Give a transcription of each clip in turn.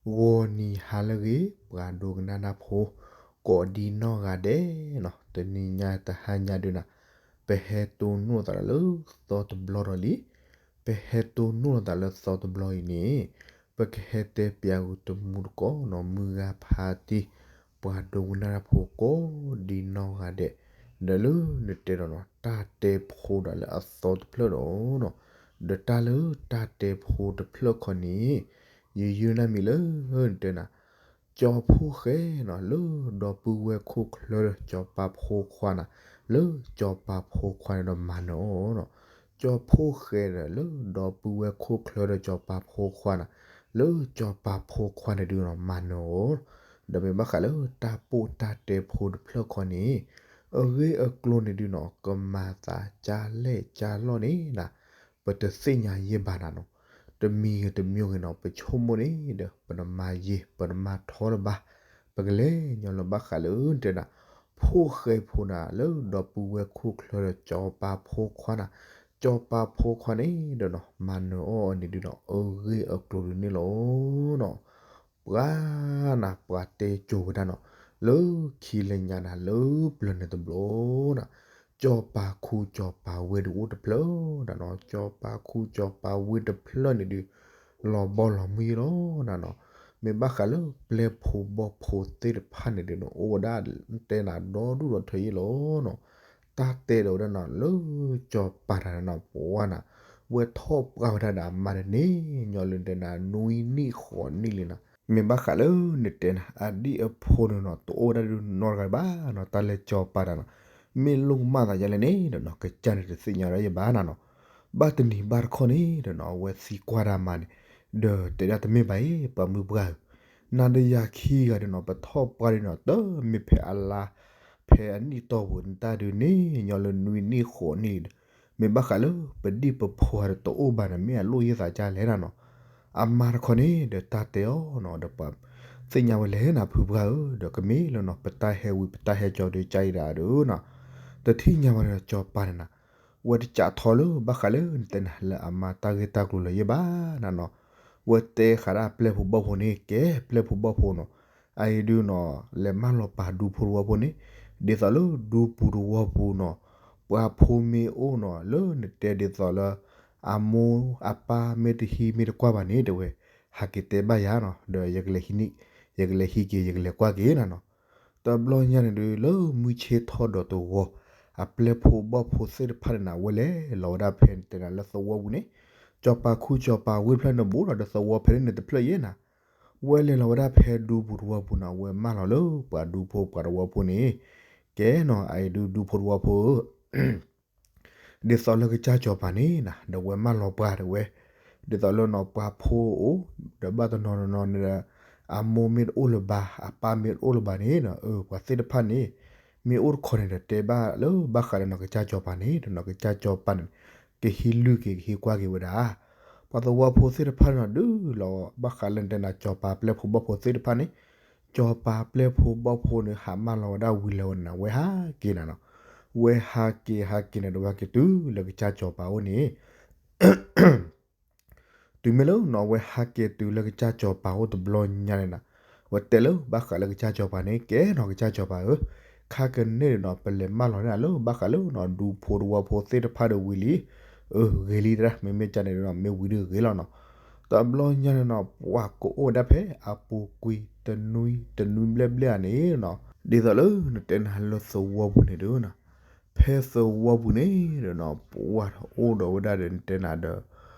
ဂီၤနံၤဟါလၢအဂ့ၤ ပှၤဒိကနၣ်တၢ်ဖိ ကိးဒံနီၢ်ဂၤဒဲးနီၤ, တနံၤညါတဟါညါဒုးနၤ, ပဟဲတိၢ်နီၣ်သးလၢသီတဘျီဒီးလံ. ပဟဲတိၢ်နီၣ်သးလၢသီတဘျီအံၤန့ၣ်, ပကဟဲတဲပၠးဂုာ်တမူတကိးနီၤ, မုၢ်ဂၤဖါတံၢ် ပှၤဒိကနၣ်တၢ်ဖိကိးဒံနီၢ်ဂၤဒဲး, ဒီးလၢနတဲဒီးနီၤ တၢ်တဲဖိဒီးလၢအသီတဖျၢၣ်ဒီးနီၤ, ဒီးတၢ်လၢတၢ်တဲဖိတဖျၢၣ်ခီန့ၣ် ယယုၢ်နၢ်မံၤလၢ နတဲနၤ ကၠီဖှိၣ်ဃဲနီၤ လၢဒီပုၢ်ဝဲၢ်ခိၣ်ချၢဒီးကၠီပၤဖိခွါနၤ, လၢကၠီပၤဖိခွါန့ၣ်ဒီးမၤနၢၤအီၤနီၤ. ကၠီဖှိၣ်ဃဲဒီးလၢဒီပုၢ်ဝဲၢ်ခိၣ်ချၢဒီးကၠီပၤဖိခွါနၤ, လၢကၠီပၤဖိခွါန့ၣ်ဒုးနီၤ မၤနၢၤအီၤ, ဒီးမ့ၢ်ဘၣ်ဃးလၢတၢ်ပိၢ်တၢ်တဲဖိတဖျၢၣ်ခီန့ၣ် အဂ့ၢ်အကျိၤန့ၣ်ဒုးနီၤ ကမၤသးကၢ်လဲၣ်ကၢ်လီၢ်န့ၣ်နၤ ပတသ့ၣ်ညါယဲၢ်ဘၣ်နၤနီၤ. တမံၤဂ့ၤတမံၤဂ့ၤနီၤ ပဆိကမိၣ်န့ၣ်ဒီး ပနမၤယံာ် ပနမၤထီတဘၣ်, ပကလဲၤညီလၢဘၣ်ဃးလၢနတဲနၤ ဖှိၣ်ဃဲဖိနၤ လၢဒီပုၢ်ဝဲၢ်ခိၣ်ချၢဒီးကၠီပၤဖိခွါနၤ, ကၠီပၤဖိခွါန့ၣ်ဒီးနီၤ မၤနၢၤအီၤန့ၣ်ဒုးနီၤ အဂ့ၢ်အကျိၤဒုးန့ၣ်လီၤနီၤ. ပှၤနၤ ပှၤတဲကိၤဝဲဒၣ်နီၤ လၢခံလၢညါနၤ လၢပျၢၤန့ၣ်တဘျီနၤ, ကၠီၤပၤခူကၠီၤပၤဝ့ၢ်ဒုးအိၣ်တဖျၢၣ်နၤနီၤ, ကၠီၤပၤခူကၠီၤပၤဝ့ၢ်တဖျၢၣ်န့ၣ်ဒုး လီၤဘီလီၤမုၢ်ယဲလီၤနၤနီၤ. မ့ၢ်ဘၣ်ဃးလၢပျဲၢ်ဖိဘီၣ်ဖိသ့ၣ်တဖၣ်န့ၣ်ဒုးနီၤ အိၣ်ဝဲဒၣ်တဲနၤဒီဒူၣ်ဒီထၢယဲလီၤနီၤ. တၢ်တဲဒီးဝဲဒၣ်နီၤ လၢကၠီၤပၤတၢ်န့ၣ်နီၤ ပှၤနၤ ဝဲထီၣ်ပှၢ်ဝဲဒၣ်ဒီးအမါတန့ၢ်ညီလၢနတဲနၤ နွံနံၣ်ဃိးနံၣ်လံနၤ. မ့ၢ်ဘၣ်ဃးလၢနတဲနၤ အဒံၣ်အဖိန့ၣ်နီၤ တအိၣ်ဝဲဒၣ်ဒုးနီတဂၤဘၣ်နီၤ တၢ်လၢကၠီၤပၤတၢ်နီၤ. မ့ၢ်လိၣ်ကမၣ်သးယါလဲၣ်န့ၣ်ဒီးနီၤ ကစၢ်န့ၣ်တသ့ၣ်ညါဒၣ်ယဲၢ်ဘၣ်နၤနီၤ. ဘၣ်တနံၤဘၣ်တခီန့ၣ်ဒီးနီၤ အဝဲသံကွၢ်တၢ်မါန့ၣ် ဒီးတဲဒၣ်တမ့ၢ်ဘၣ်အံၤ ပှၤမုၢ်ပှၢ်ဧၢ, နၤဒီးယၤခံဂၤဒုးနီၤ ပထီၣ်ပှၢ်ဒုးနီၤ တမ့ၢ်ဖဲအလါ ဖဲအနံၣ်တီၢ်ပူၤန့ၣ်တၢ်ဒုးန့ၢ်ညီလၢနွံနံၣ်ဃိးနံၣ်ဒီး မ့ၢ်ဘၣ်ဃးလၢပဒံၣ်ပဖိဒီးတအိၣ်ဘၣ်န့ၣ် မ့ၢ်အလိၣ်ယဲၢ်သးကါလဲၣ်နၤနီၤ. အမါတခီန့ၣ်ဒီးတၢ်တဲအီၤနီၤ ဒီးပှၤသ့ၣ်ညါဝဲလဲၣ်နၤ ဖုပှၢ်ဧၢ, ဒီးကမ့ၢ်လၢနီၤ ပတၢ်ဟဲဝံၤပတၢ်ဟဲကၠီဒုးကါအံၤဒၣ်ဒီးနီၤ တထံၣ်ညါဝဲဒီးကၠီၤပၤန့ၣ်နၤ ဝဲတကးထီလၢဘၣ်ဃးလၢနတဲနၤလၢအမါတၢ်ဂ့ၢ်တၢ်ကျိၤလၢၤယဲၢ်ဘၣ်နၤနီၤ. ဝဲတဲဃးဒၣ်ပျဲၢ်ဖိဘီၣ်ဖိန့ၣ် ကဲပျဲၢ်ဖိဘီၣ်ဖိနီၤ အအံၤဒုးနီၤ လဲၤမၢလီၤပာ်ဒူဖိတဝီဖိန့ၣ် ဒ်သိးလၢဒူပူၤတဝီပူၤနီၤ ပှၤဖိမ့ၢ်အိၣ်နီၤ လၢနတဲဒ်သိးလၢ အမိၢ်အပၢ်မ့ၢ်တဟံးမ့ၢ်တကွၢ်ဘၣ်န့ၣ် တဲဝဲ ဟးက့ၤတဲဘၣ်ယၤနီၤ ဒီးယကလဲၤဟံးန့ၢ် ယကလဲၤဟံးက့ၤ ယကလဲၤကွၢ်က့ၤနၤနီၤ. တဘျီညါန့ၣ်ဒုး လၢမုၢ်ဆ့ၣ်ထီၣ်ဒီးတဂီၤ အပျဲၢ်ဖိဘီၣ်ဖိသ့ၣ်တဖၣ်န့ၣ်နၤ ဝဲလဲၤလီၤဝဲဒၣ်ဖဲနတဲနၤလၢသဝီပူၤန့ၣ် ကၠီၤပၤခူကၠီၤပၤဝ့ၢ်တဖျၢၣ်န့ၣ် ဘူးဒီးဒီးသဝီဖဲန့ၣ်န့ၣ်တဖျၢၣ်ယဲၢ်နၤ ဝဲလဲၤလီၤဝဲဒၣ်ဖဲဒူပူၤတဝီပူၤနီၤ ဝဲမၢလီၤလၢပှၤဒူဖိပှၤတဝီဖိန့ၣ် ကဲနီၤ အအံၤဒုးဒူဖိတဝီဖိဧၢ ဒ်သိးလၢကစၢ်ကၠီၤပၤန့ၣ်နၤ ဒီးဝဲမၢလီၤပှၤတဲဝဲ ဒ်သိးလၢနီၤ ပှၤဖိအိၣ် ဒီးဘၣ်တနီၤနီၤန့ၣ်ဒီး အမိၢ်မ့ၢ်တအိၣ်လၢၤဘၣ် အပၢ်မ့ၢ်တအိၣ်လၢၤဘၣ်န့ၣ်နီၤ အၢ ပှၤသ့ၣ်တဖၣ်န့ၣ် မ့ၢ်အိၣ်တခီန့ၣ်ဒီး တဲဘၣ်လၢဘၣ်ဃးလၢနီၤ ကစၢ်ကၠီၤပၤန့ၣ်ဒီးနီၤ ကစၢ်ကၠီၤပၤန့ၣ် ကဟံးလုၢ်က့ၤ ကဟံးကွၢ်က့ၤဝဲဒၣ် ပှၤသဝီဖိသ့ၣ်တဖၣ်န့ၣ်နီၤ ဒုးလီၤဘၣ်ဃးလၢနတဲနၤ ကၠီၤပၤပျဲၢ်ဖိဘီၣ်ဖိသ့ၣ်တဖၣ်န့ၣ် ကၠီၤပၤပျဲၢ်ဖိဘီၣ်ဖိန့ၣ် ဟးမၢလီၤဝဲဒၣ်ဝံၤလၢၤဝဲန့ၣ်နၤ ဝဲဟးက့ၤနၤနီၤ ဝဲဟးက့ၤ ဟးက့ၤန့ၣ်ဒီး ဝဲဟဲက့ၤတုၤလၢကစၢ်ကၠီၤပၤအိၣ်န့ၣ် တုၤမ့ၢ်လၢနီၤ ဝဲဟးက့ၤတုၤလၢကစၢ်ကၠီၤပၤအိၣ်တဘျီညါန့ၣ်နၤ ဝဲတဲလၢဘၣ်ဃးလၢကစၢ်ကၠီၤပၤန့ၣ် ကဲနီၤ ကစၢ်ကၠီၤပၤဧၢ, ခါကန့ၣ်ဒီးနီၤ ပလဲၤမၢလီၤန့ၢ်နၤလၢဘၣ်ဃးလၢနီၤ ဒူဖိတဝီဖိသ့ၣ်တဖၣ်ဒီးဝံၤလံ, အၢ ဂ့ၤလံတဒၣ် မ့မ့ၢ်ကန့ၣ်ဒီးနီၤ မ့ၢ်ဝံၤဒုးဂ့ၤလီၤနီၤ. တဘျီညါန့ၣ်နီၤ ပှၤကအိၣ်ဝဲဒၣ်ဖဲအပူၤကွံာ်တနွံ တနွံဘျဲၣ်ဘျဲၣ်ဧါန့ၣ်နီၤ, ဒ်သိးလၢနတဲနၤလၢသဝီပူၤန့ၣ်ဒီးနီၤ ဖဲသဝီပူၤန့ၣ်ဒီးနီၤ ပှၤအိၣ်ဒီးဝဲဒၣ်ဒီးနတဲနၤဒီး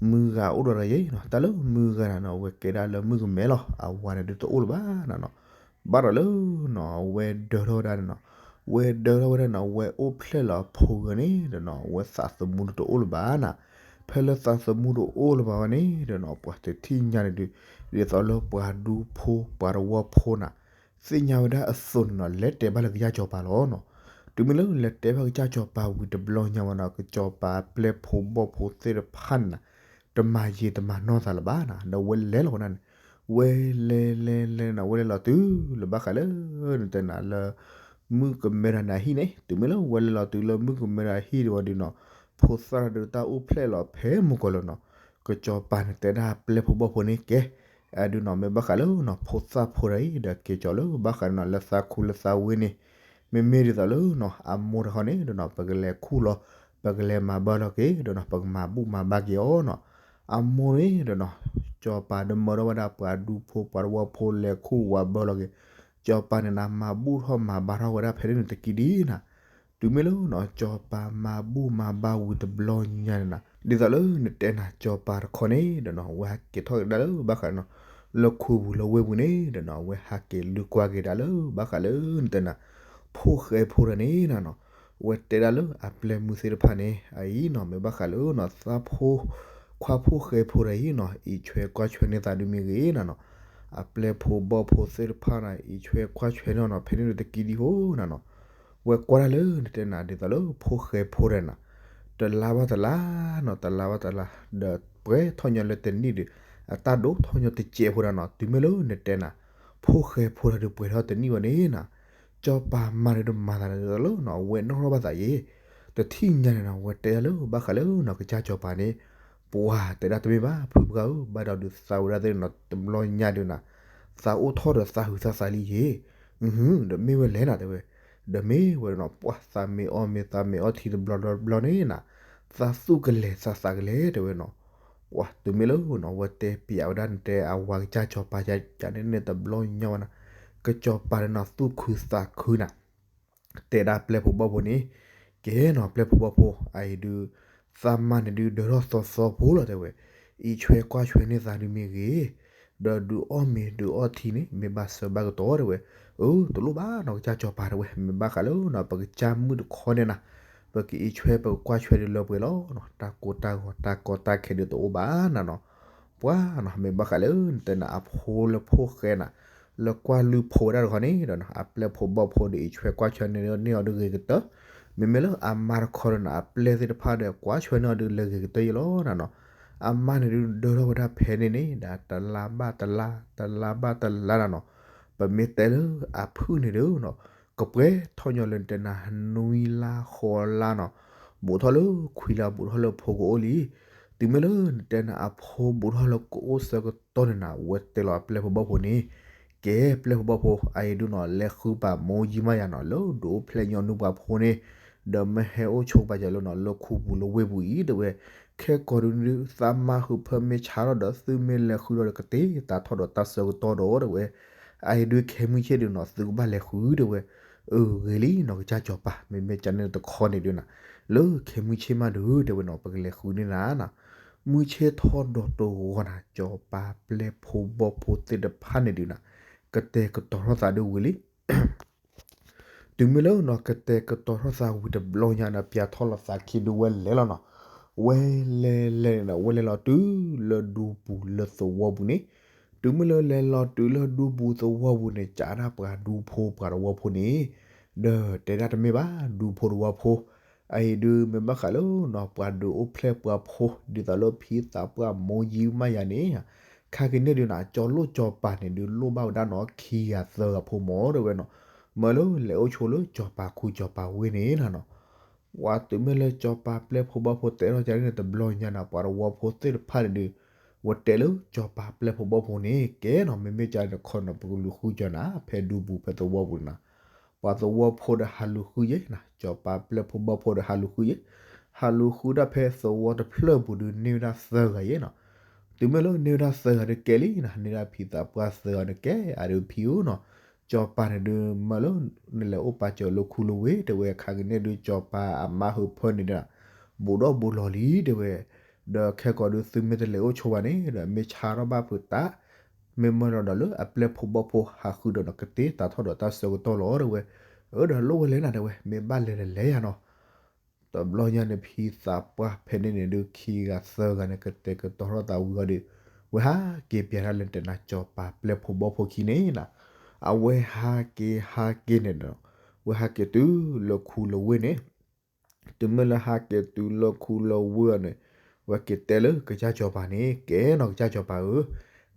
မုၢ်ဂၤအိၣ်ဒီးတဂၤယဲနီၤ, တၢ်လၢမုၢ်ဂၤန့ၣ်နီၤ အဝဲကဲဒၣ်လၢမုၣ်ကမဲလီၤ, အဝၤန့ၣ်ဒုးတအိၣ်လၢၤဘၣ်နၤနီၤ. ဘၣ်ဒီးလၢနီၤ ဝဲဒၢထီၣ်ဝဲဒၣ်န့ၣ်နီၤ, ဝဲဒၢထီၣ်ဝဲဒၣ်နီၤ ဝဲအိၣ်ဖျဲၣ်လီၤအဖိဂၤန့ၣ်ဒီးနီၤ ဝဲသးသမူတအိၣ်လၢၤဘၣ်နၤ. ဖဲလၢသးသမူတအိၣ်လၢၤဘၣ်ဝဲန့ၣ်ဒီးနီၤ ပှၤတထံၣ်ညါန့ၣ်ဒုး ဒ်သိးလၢပှၤဒူဖိပှၤတဝီဖိနၤ သ့ၣ်ညါဝဲဒၣ်အသိးန့ၣ်နီၤ လဲၤတဲဘၣ်လၢကစၢ်ကၠီၤပၤလီၤနီၤ. တုၤမ့ၢ်လၢလဲၤတဲဘၣ်ကစၢ်ကၠီၤပၤဝံၤတဘျီညါဝဲနီၤ ကစၢ်ကၠီၤပၤပျဲၢ်ဖိဘီၣ်ဖိသ့ၣ်တဖၣ်န့ၣ်နၤ တမၤယံာ်တမၤနီၢ်သးလၢၤဘၣ်နၤ, ဒီးဝဲလဲၤလီၤဝဲဒၣ်န့ၣ် ဝဲလဲၤလဲၤလဲၤနၤ ဝဲလဲၤလီၤတုၤလၢဘၣ်ဃးလၢ နတဲနၤလၢ မုၣ်ကမဲတၢ်န့ၣ်အဟံၣ်န့ၣ်, တုၤမ့ၢ်လၢဝဲလဲၤလီၤတုၤလၢမုၣ်ကမဲတၢ်အဟံၣ်တဝီဒုးနီၤ ဖိသၣ်တဒုးတၢ်အိၣ်ဖျဲၣ်လီၤဖဲမုၢ်ကီၤလၢၤနီၤ, ကစၢ်ကၠီၤပၤန့ၣ်တဲဒၣ်ပျဲၢ်ဖိဘီၣ်ဖိန့ၣ် ကဲ အဲဒုးနီၤ မ့ၢ်ဘၣ်ဃးလၢနီၤ ဖိသၣ်ဖိတဂၤအံၤ ဒီးက့ၤကၠီၤလၢဘၣ်ဃးနီၤ လၢသးခူလၢသးဝ့န့ၣ် မ့မ့ၢ်ဒ်သိးလၢနီၤ အမိၢ်တခီန့ၣ်ဒီးနီၤ ပကလဲၤခူၣ်လီၤ ပကလဲၤမၤဘၢလီၤက့ၤဒီးနီၤ ပကမၤဘူၣ်မၤဘါက့ၤအီၤနီၤ. အမိၢ်န့ၣ်ဒီးနီၤ စီၤပၤဒၢမၢထီၣ်ဝဲဒၣ်ပှၤဒူဖိပှၤသဝီဖိလဲၤခူၣ်ဝးဘၢလီၤက့ၤ စီၤပၤန့ၣ်နၤ မၤဘူၣ်ထီၣ်မၤဘါထီၣ်ဝဲဒၣ်ဖဲန့ၣ်န့ၣ်တက့ၢ်ဒ်နီၤ. တုၤမ့ၢ်လၢနီၤ စီၤပၤမၤဘူၣ်မၤဘါဝံၤတဘျီညါန့ၣ်နီၤ ဒ်သိးလၢနတဲနၤ စီၤပၤတခီန့ၣ်ဒီးနီၤ အဝဲဟးက့ၤထီၣ်က့ၤဒၣ်လၢဘၣ်ဃးနီၤ လၢခူပူၤလၢဝ့ၢ်ပူၤန့ၣ်ဒီးနီၤ အဝဲဟးက့ၤလုၢ်ကွၢ်က့ၤဒၣ်လၢဘၣ်ဃးလၢနတဲနၤ ဖိၣ်ဃဲဖိတဂၤန့ၣ်နီၤ အဝဲတဲဒၣ်လၢအပျဲၢ်မုၣ်သ့ၣ်တဖၣ်န့ၣ် အအံၤနီၤ မ့ၢ်ဘၣ်ဃးလၢနီၤ သးဖိ ခွါဖိၣ်ဃဲဖိတဂၤအံၤနီၤ အံးဆွဲကွၢ်ဆွဲန့ၢ်သးဒုးမ့ၢ်ဂ့ၤနီၤနီၤ အပျဲၢ်ဖိဘီၣ်ဖိသ့ၣ်တဖၣ်န့ၣ် အံးဆွဲကွၢ်ဆွဲန့ၢ်နီၤ ဖဲန့ၣ်ဒီးတက့ၢ်ဒ်ဟိနၤနီၤ ဝဲကွၢ်ဒၣ်လၢနတဲနၤဒ်သိးလၢဖိၣ်ဃဲဖိတဂၤန့ၣ် တလါဘၣ်တလါနီၤ တလါဘၣ်တလါ ဒီးပှဲၤထီၣ်ညီလၢတနံၣ်ဒီး အတၢ်ဒိၣ်ထီၣ်ညီတစဲးဖိဒၣ်နီၤ တုၤမ့ၢ်လၢနတဲနၤ ဖိၣ်ဃဲဖိတဂၤဒီးပှဲၤထီၣ်တနံၣ်ဝဲန့ၣ်နီၤ စီၤပၤမၤန့ၣ်ဒီးမၤသးဒ်သိးလၢနီၤ အဝဲနီၣ်ထီၣ်ဘၣ်သးယဲ တထံၣ်ညါန့ၣ်နီၤ ဝဲတဲဒၣ်လၢဘၣ်ဃးလၢနီၤ ကစၢ်စီၤပၤန့ၣ် ပှၤတဲဒၣ်တမ့ၢ်ဘၣ် ဖုပှၢ်ဧၢ ဘၣ်ဒီးဒုးသးဝဲဒၣ်သ့ၣ်နီၤ တဘျီညါဒုးနၤ သးအိၣ်ထီၣ်ဒီးသးဟုးသးသးလံယဲ ဒီးမ့ၢ်ဝဲလဲၣ်နၤတဲဝဲ ဒီးမ့ၢ်ဝဲနီၤ ပှၤသးမ့ၢ်အီၣ်မ့ၢ်သးမ့ၢ်အီထံတဘျီဘျီဘျီန့ၣ်နၤ သးသူၣ်ကလဲၤသးသးကလဲၤတဲဝဲနီၤ ပှၤတုၤမ့ၢ်လၢနီၤ ဝဲတဲပျးဝဲဒၣ်နတဲအဝၤကစၢ်စီၤပၤယၤန့ၣ်န့ၣ်တဘျီညါဝဲနၤ ကစီၤပၤန့ၣ်နီၤ သူၣ်ခုသးခုနၤ တဲဒၣ်ပျဲၢ်ဖိဘီၣ်ဖိန့ၣ် ကဲနီၤ ပျဲၢ်ဖိဘီၣ်ဖိ အအံၤဒုး သးမါန့ၣ်ဒုး ဒၢထီၣ်သီသီဖိလီၤတဲဝဲ, အံးဆွဲကွၢ်ဆွဲန့ၢ်သးဒုးမ့ၢ်ဂ့ၤ, ဒီးဒုးအီၣ်မ့ၤဒုးအီထံန့ၣ် မ့ၢ်ဘၣ်စၢၤဘၣ်ကတီၤတဲဝဲ, အၢ တလိၣ်ဘၣ်နီၤ ကစၢ်စီၤပၤတဲဝဲ, မ့ၢ်ဘၣ်ဃးလၢနီၤ ပကစၢ်မုၣ်တခီန့ၣ်နၤ, ပကအံးဆွဲပကကွၢ်ဆွဲဒုးလၢပှဲၤလီၤ, တၢ်ကိၢ်တၢ်ဂီၤတၢ်ကီတၢ်ခဲဒုးတအိၣ်ဘၣ်နၤနီၤ, ပှၤနီၤ မ့ၢ်ဘၣ်ဃးလၢနတဲနၤ အဖိလၢဖိၣ်ဃဲနၤ လၢကွၢ်လုၢ်ဖိဝဲဒၣ်တခီန့ၣ်ဒီး အပျဲၢ်ဖိဘီၣ်ဖိဒီး အံးဆွဲကွၢ်ဆွဲန့ၢ်အီၤဒုးဂ့ၤကတၢၢ်, မ့မ့ၢ်လၢအမါတခီဒီးနၤ အပျဲၢ်သ့ၣ်တဖၣ်ဒီး ကွၢ်ဆွဲန့ၢ်အီၤဒုးလဲၤဂ့ၤကတၢၢ်ယဲလီၤနၤနီၤ, အမါန့ၣ်ဒုး ဒၢထီၣ်ဝဲဒၣ်ဖဲန့ၣ်န့ၣ် ဒီးတလါဘၣ်တလါ တလါဘၣ်တလါနၤနီၤ, ပမ့ၢ်တဲလၢအဖုၣ်န့ၣ်ဒုးနီၤ ကပှဲၤထီၣ်ညီလၢနတဲနၤ နွံလါဃိးလါနီၤ, ဘူးထီၣ်လၢခွံလါ ဘူးထီၣ်လၢဖိကအိၣ်လံ, တုၤမ့ၢ်လၢနတဲနၤ အဖိဘူးထီၣ်လၢကအိၣ်ဆၢကတီၢ်န့ၣ်နၤ ဝဲတဲလီၤအပျဲၢ်ဖိဘီၣ်ဖိန့ၣ်, ကဲပျဲၢ်ဖိဘီၣ်ဖိ အအံၤဒုးနီၤ လဲၤဃုပာ်မိၢ်ယံမါယၤနီၤ လၢဒုးအိၣ်ဖျဲၣ်ညီနုၢ်ပှၤဖိန့ၣ်, ဒီးမ့ၢ်ဟဲအိၣ်ဆိးပာ်စၢၤလၢနီၤ လၢခူပူၤလၢဝ့ၢ်ပူၤအံၤတဲဝဲ, ခဲကိာ်ဒုး သးမါဟုးဖၢမ့ၢ်ဆါထီၣ်ဒီး သုမ့ၢ်လဲၤဃုဒီးကသ့တၢ်ထီၣ်ဒီးတၢ်ဆၢကတီၢ်ဒီးတဲဝဲ, အအံၤဒုးခဲမုၢ်ဆ့ၣ်ဒုးနီၤ သုကဘၣ်လဲၤဃုတဲဝဲ, အၢ ဂ့ၤလံနီၤ ကစၢ်စီၤပၤ မ့မ့ၢ်ကန့ၣ်တခီန့ၣ်ဒုးနၤ, လၢခဲမုၢ်ဆ့ၣ်မးဒုးတဲဝဲနီၤ ပကလဲၤဃုန့ၢ်နၤနၤ, မုၢ်ဆ့ၣ်ထီၣ်ဒီးတဂီၤနၤ စီၤပၤပျဲၢ်ဖိဘီၣ်ဖိသ့ၣ်တဖၣ်န့ၣ်ဒုးနၤ, ကတဲာ်ကတီၤထီၣ်သးဒုးဝံၤလံ တုၤမ့ၢ်လၢနီၤ ကတဲာ်ကတီၤထီၣ်သးဝံၤတဘျီညါဒီး ပၠးထီၣ်လီၤသးခံဒုးဝဲလဲၤလီၤနီၤ, ဝဲလဲၤလဲၤန့ၣ်ဒီး ဝဲလဲၤလီၤတုၤလၢဒူပူၤလၢသဝီပူၤန့ၣ်, တုၤမ့ၢ်လၢလဲၤလီၤတုၤလၢဒူပူၤသဝီပူၤန့ၣ် ကးဒၣ်ပှၤဒူဖိပှၤသဝီဖိန့ၣ်, ဒီးတဲဒၣ်တမ့ၢ်ဘၣ် ဒူဖိသဝီဖိ အအံၤဒုးမ့ၢ်ဘၣ်ဃးလၢနီၤ ပှၤဒုးအိၣ်ဖျဲၣ်ပှၤဖိ ဒ်သိးလၢဖံသးပှၢ်မိၢ်ယံမါယၤန့ၣ်, ခါကန့ၣ်ဒုးနၤ ကၠီၤလိၣ်စီၤပၤန့ၣ်ဒုး လိၣ်ဘၣ်ဝဲဒၣ်နီၤ ခံဂၤသၢဂၤဖိမၢတဲဝဲနီၤ, မ့ၢ်လၢလဲၤအိၣ်ဆိးလၢစီၤပၤခူစီၤပၤဝ့ၢ်န့ၣ်နၤနီၤ, ပှၤတုၤမ့ၢ်လၢစီၤပၤပျဲၢ်ဖိဘီၣ်ဖိတဲထီၣ်ကန့ၣ်တဘျီညါနၤ ပှၤသဝီဖိသ့ၣ်တဖၣ်န့ၣ်ဒုး, ဝဲတဲလၢစီၤပၤပျဲၢ်ဖိဘီၣ်ဖိန့ၣ် ကဲနီၤ မ့မ့ၢ်ကန့ၣ်တခီနီၤ ပကလူၤဃုကၠီၤနၤ ဖဲဒူပူၤဖဲသဝီပူၤန့ၣ်နၤ, ပှၤသဝီဖိဒီးဟးလူၤဃုယဲနၤ စီၤပၤပျဲၢ်ဖိဘီၣ်ဖိဒီးဟးလူၤဃုယဲ, ဟးလူၤဃုဒၣ်ဖဲသဝီတဖျၢၣ်ပူၤဒုးန့ၢ်ဝဲဒၣ်သၢဂၤယဲနီၤ, တုၤမ့ၢ်လၢန့ၢ်ဝဲဒၣ်သၢဂၤဒုးကဲလံနၤ န့ၢ်ဒၣ်ဖံသးပှၢ်သၢဂၤန့ၣ်ကဲ အဒုးဖံဧၢနီၤ, စီၤပၤန့ၣ်ဒုးမ့ၢ်လၢ နလဲၤအိၣ်ပာ်စၢၤလၢခူလၢဝ့ၢ်တဲဝဲ ခါကန့ၣ်ဒုးစီၤပၤအမါဟုးဖၢန့ၣ်ဒုးနၤ, ဘူးဒီးဘူးလီၤလံတဲဝဲ, ဒီးခဲကိာ်ဒုးသုမ့ၢ်တလဲၤအိၣ်ဆိးဘၣ်န့ၣ်ဒီး မ့ၢ်ဆါထီၣ်ဘၣ်ဖုးတၢ်, မ့ၢ်မၢလီၤဒီးလၢအပျဲၢ်ဖိဘီၣ်ဖိဟးဃုဒီးနကသ့တၢ်ထီၣ်ဒီးတၢ်ဆၢကတီၢ်လီၤတဲဝဲ, အၢ ဒီးလိၣ်ဝဲလဲၣ်နၤတဲဝဲ မ့ၢ်ဘၣ်လဲၤတလဲၤယၤနီၤ တဘျီညါန့ၣ် ဖံသးပှၢ်ဖဲန့ၣ်န့ၣ်ဒုး ခံဂၤသၢဂၤန့ၣ် ကတဲာ်ကတီၤထီၣ်သးဝံၤအီၤဒီး ဝဲဟးက့ၤပၠးတၢ်လၢတဲနၤ စီၤပၤပျဲၢ်ဖိဘီၣ်ဖိခံန့ၣ်နၤ, အဝဲဟးက့ၤဟးက့ၤန့ၣ်ဒီး ဝဲဟးက့ၤတုၤလၢခူလၢဝ့ၢ်န့ၣ်, တုၤမ့ၢ်လၢဟးက့ၤတုၤလၢခူလၢဝ့ၢ်အီၤန့ၣ်, ဝဲက့ၤတဲလၢကစၢ်စီၤပၤန့ၣ် ကဲနီၤ ကစၢ်စီၤပၤဧၢ,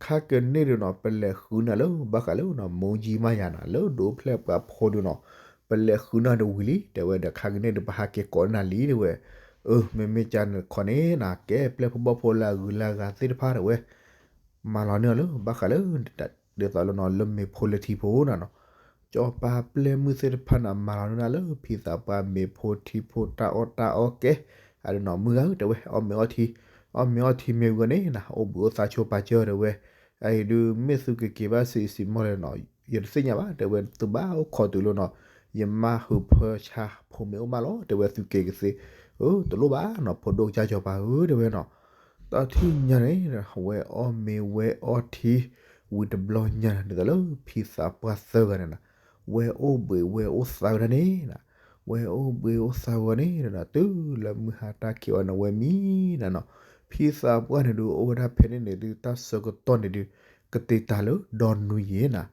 ခါကန့ၣ်ဒုးနီၤ ပလဲၤဃုနၤလၢဘၣ်ဃးလၢနီၤ မိၢ်ယံမါယၤနၤ လၢဒုးအိၣ်ဖျဲၣ်ပှၤဖိဒုးနီၤ, ပလဲၤဃုနၤတဝံၤလံ တဲဝဲဒီး ခါကန့ၣ်ဒုး ပဟးက့ၤကိးနၤလံတဲဝဲ, အၢ မ့မ့ၢ်ကန့ၣ်တခီန့ၣ်နၤ ကဲပျဲၢ်ဖိဘီၣ်ဖိလၢအဂုၤလၢအဂၤသ့ၣ်တဖၣ်တဲဝဲ မၤလီၤန့ၢ်အီၤလၢဘၣ်ဃးလၢ ဒ်သိးလၢနီၤ လၢမ့ၤဖိလၢထံဖိနီၤနီၤ, စီၤပၤပျဲၢ်မုၢ်သ့ၣ်တဖၣ်န့ၣ် မၤလီၤန့ၢ်ဒၣ်လၢဖံသးပှၢ်မ့ၤဖိထံဖိတၢ်အီၣ်တၢ်အီကဲ, အဒုးနီၤ မုၢ်ဂၤဧၢ တဲဝဲ အီၣ်မ့ၤအီထံ, အီၣ်မ့ၤအီထံမ့ၢ်ဝံၤန့ၣ်နီၤ အိၣ်ဘှံးအိၣ်သါဆိပာ်စၢၤတဲဝဲ, အအံၤဒုး မ့ၢ်သုကက့ၤဘၣ်စံးစံးမီၢ်လဲၣ်နီၤ ယတသ့ၣ်ညါဘၣ် တဲဝဲ သုဘၣ်အိၣ်ခိးတုၤလီၤနီၤ, ယမါဟုးဖၢဆါဖိမ့ၢ်အိၣ်မးလီၤ တဲဝဲ သုက့ၤကသ့, အၢ တလိၣ်ဘၣ်နီၤ ဖိဒိၣ်ကစၢ်စီၤပၤဧၢ တဲဝဲနီၤ, တထံၣ်ညါန့ၣ် ဝဲအီၣ်မ့ၤဝဲအီထံ, ဝံၤတဘျီညါန့ၣ် ဒ်သိးလၢဖံသးပှၢ်သၢဂၤန့ၣ်နီၤ, ဝဲအိၣ်ဘှံးဝဲအိၣ်သါဝဲဒၣ်န့ၣ်နီၤ, ဝဲအိၣ်ဘှံးအိၣ်သါဝဲန့ၣ်နီၤ တုၤလၢမုၢ်ဟါတၢ်ခံးအီၤန့ၣ် ဝဲမံနီၤနီၤ, ဖံသးပှၢ်န့ၣ်ဒုး အိၣ်ဝဲဒၣ်ဖဲန့ၣ်န့ၣ်ဒုး တၢ်ဆၢကတီၢ်န့ၣ်ဒုး ကတ့ၤတၢ်လၢဒီနွံယဲၢ်နီၤ,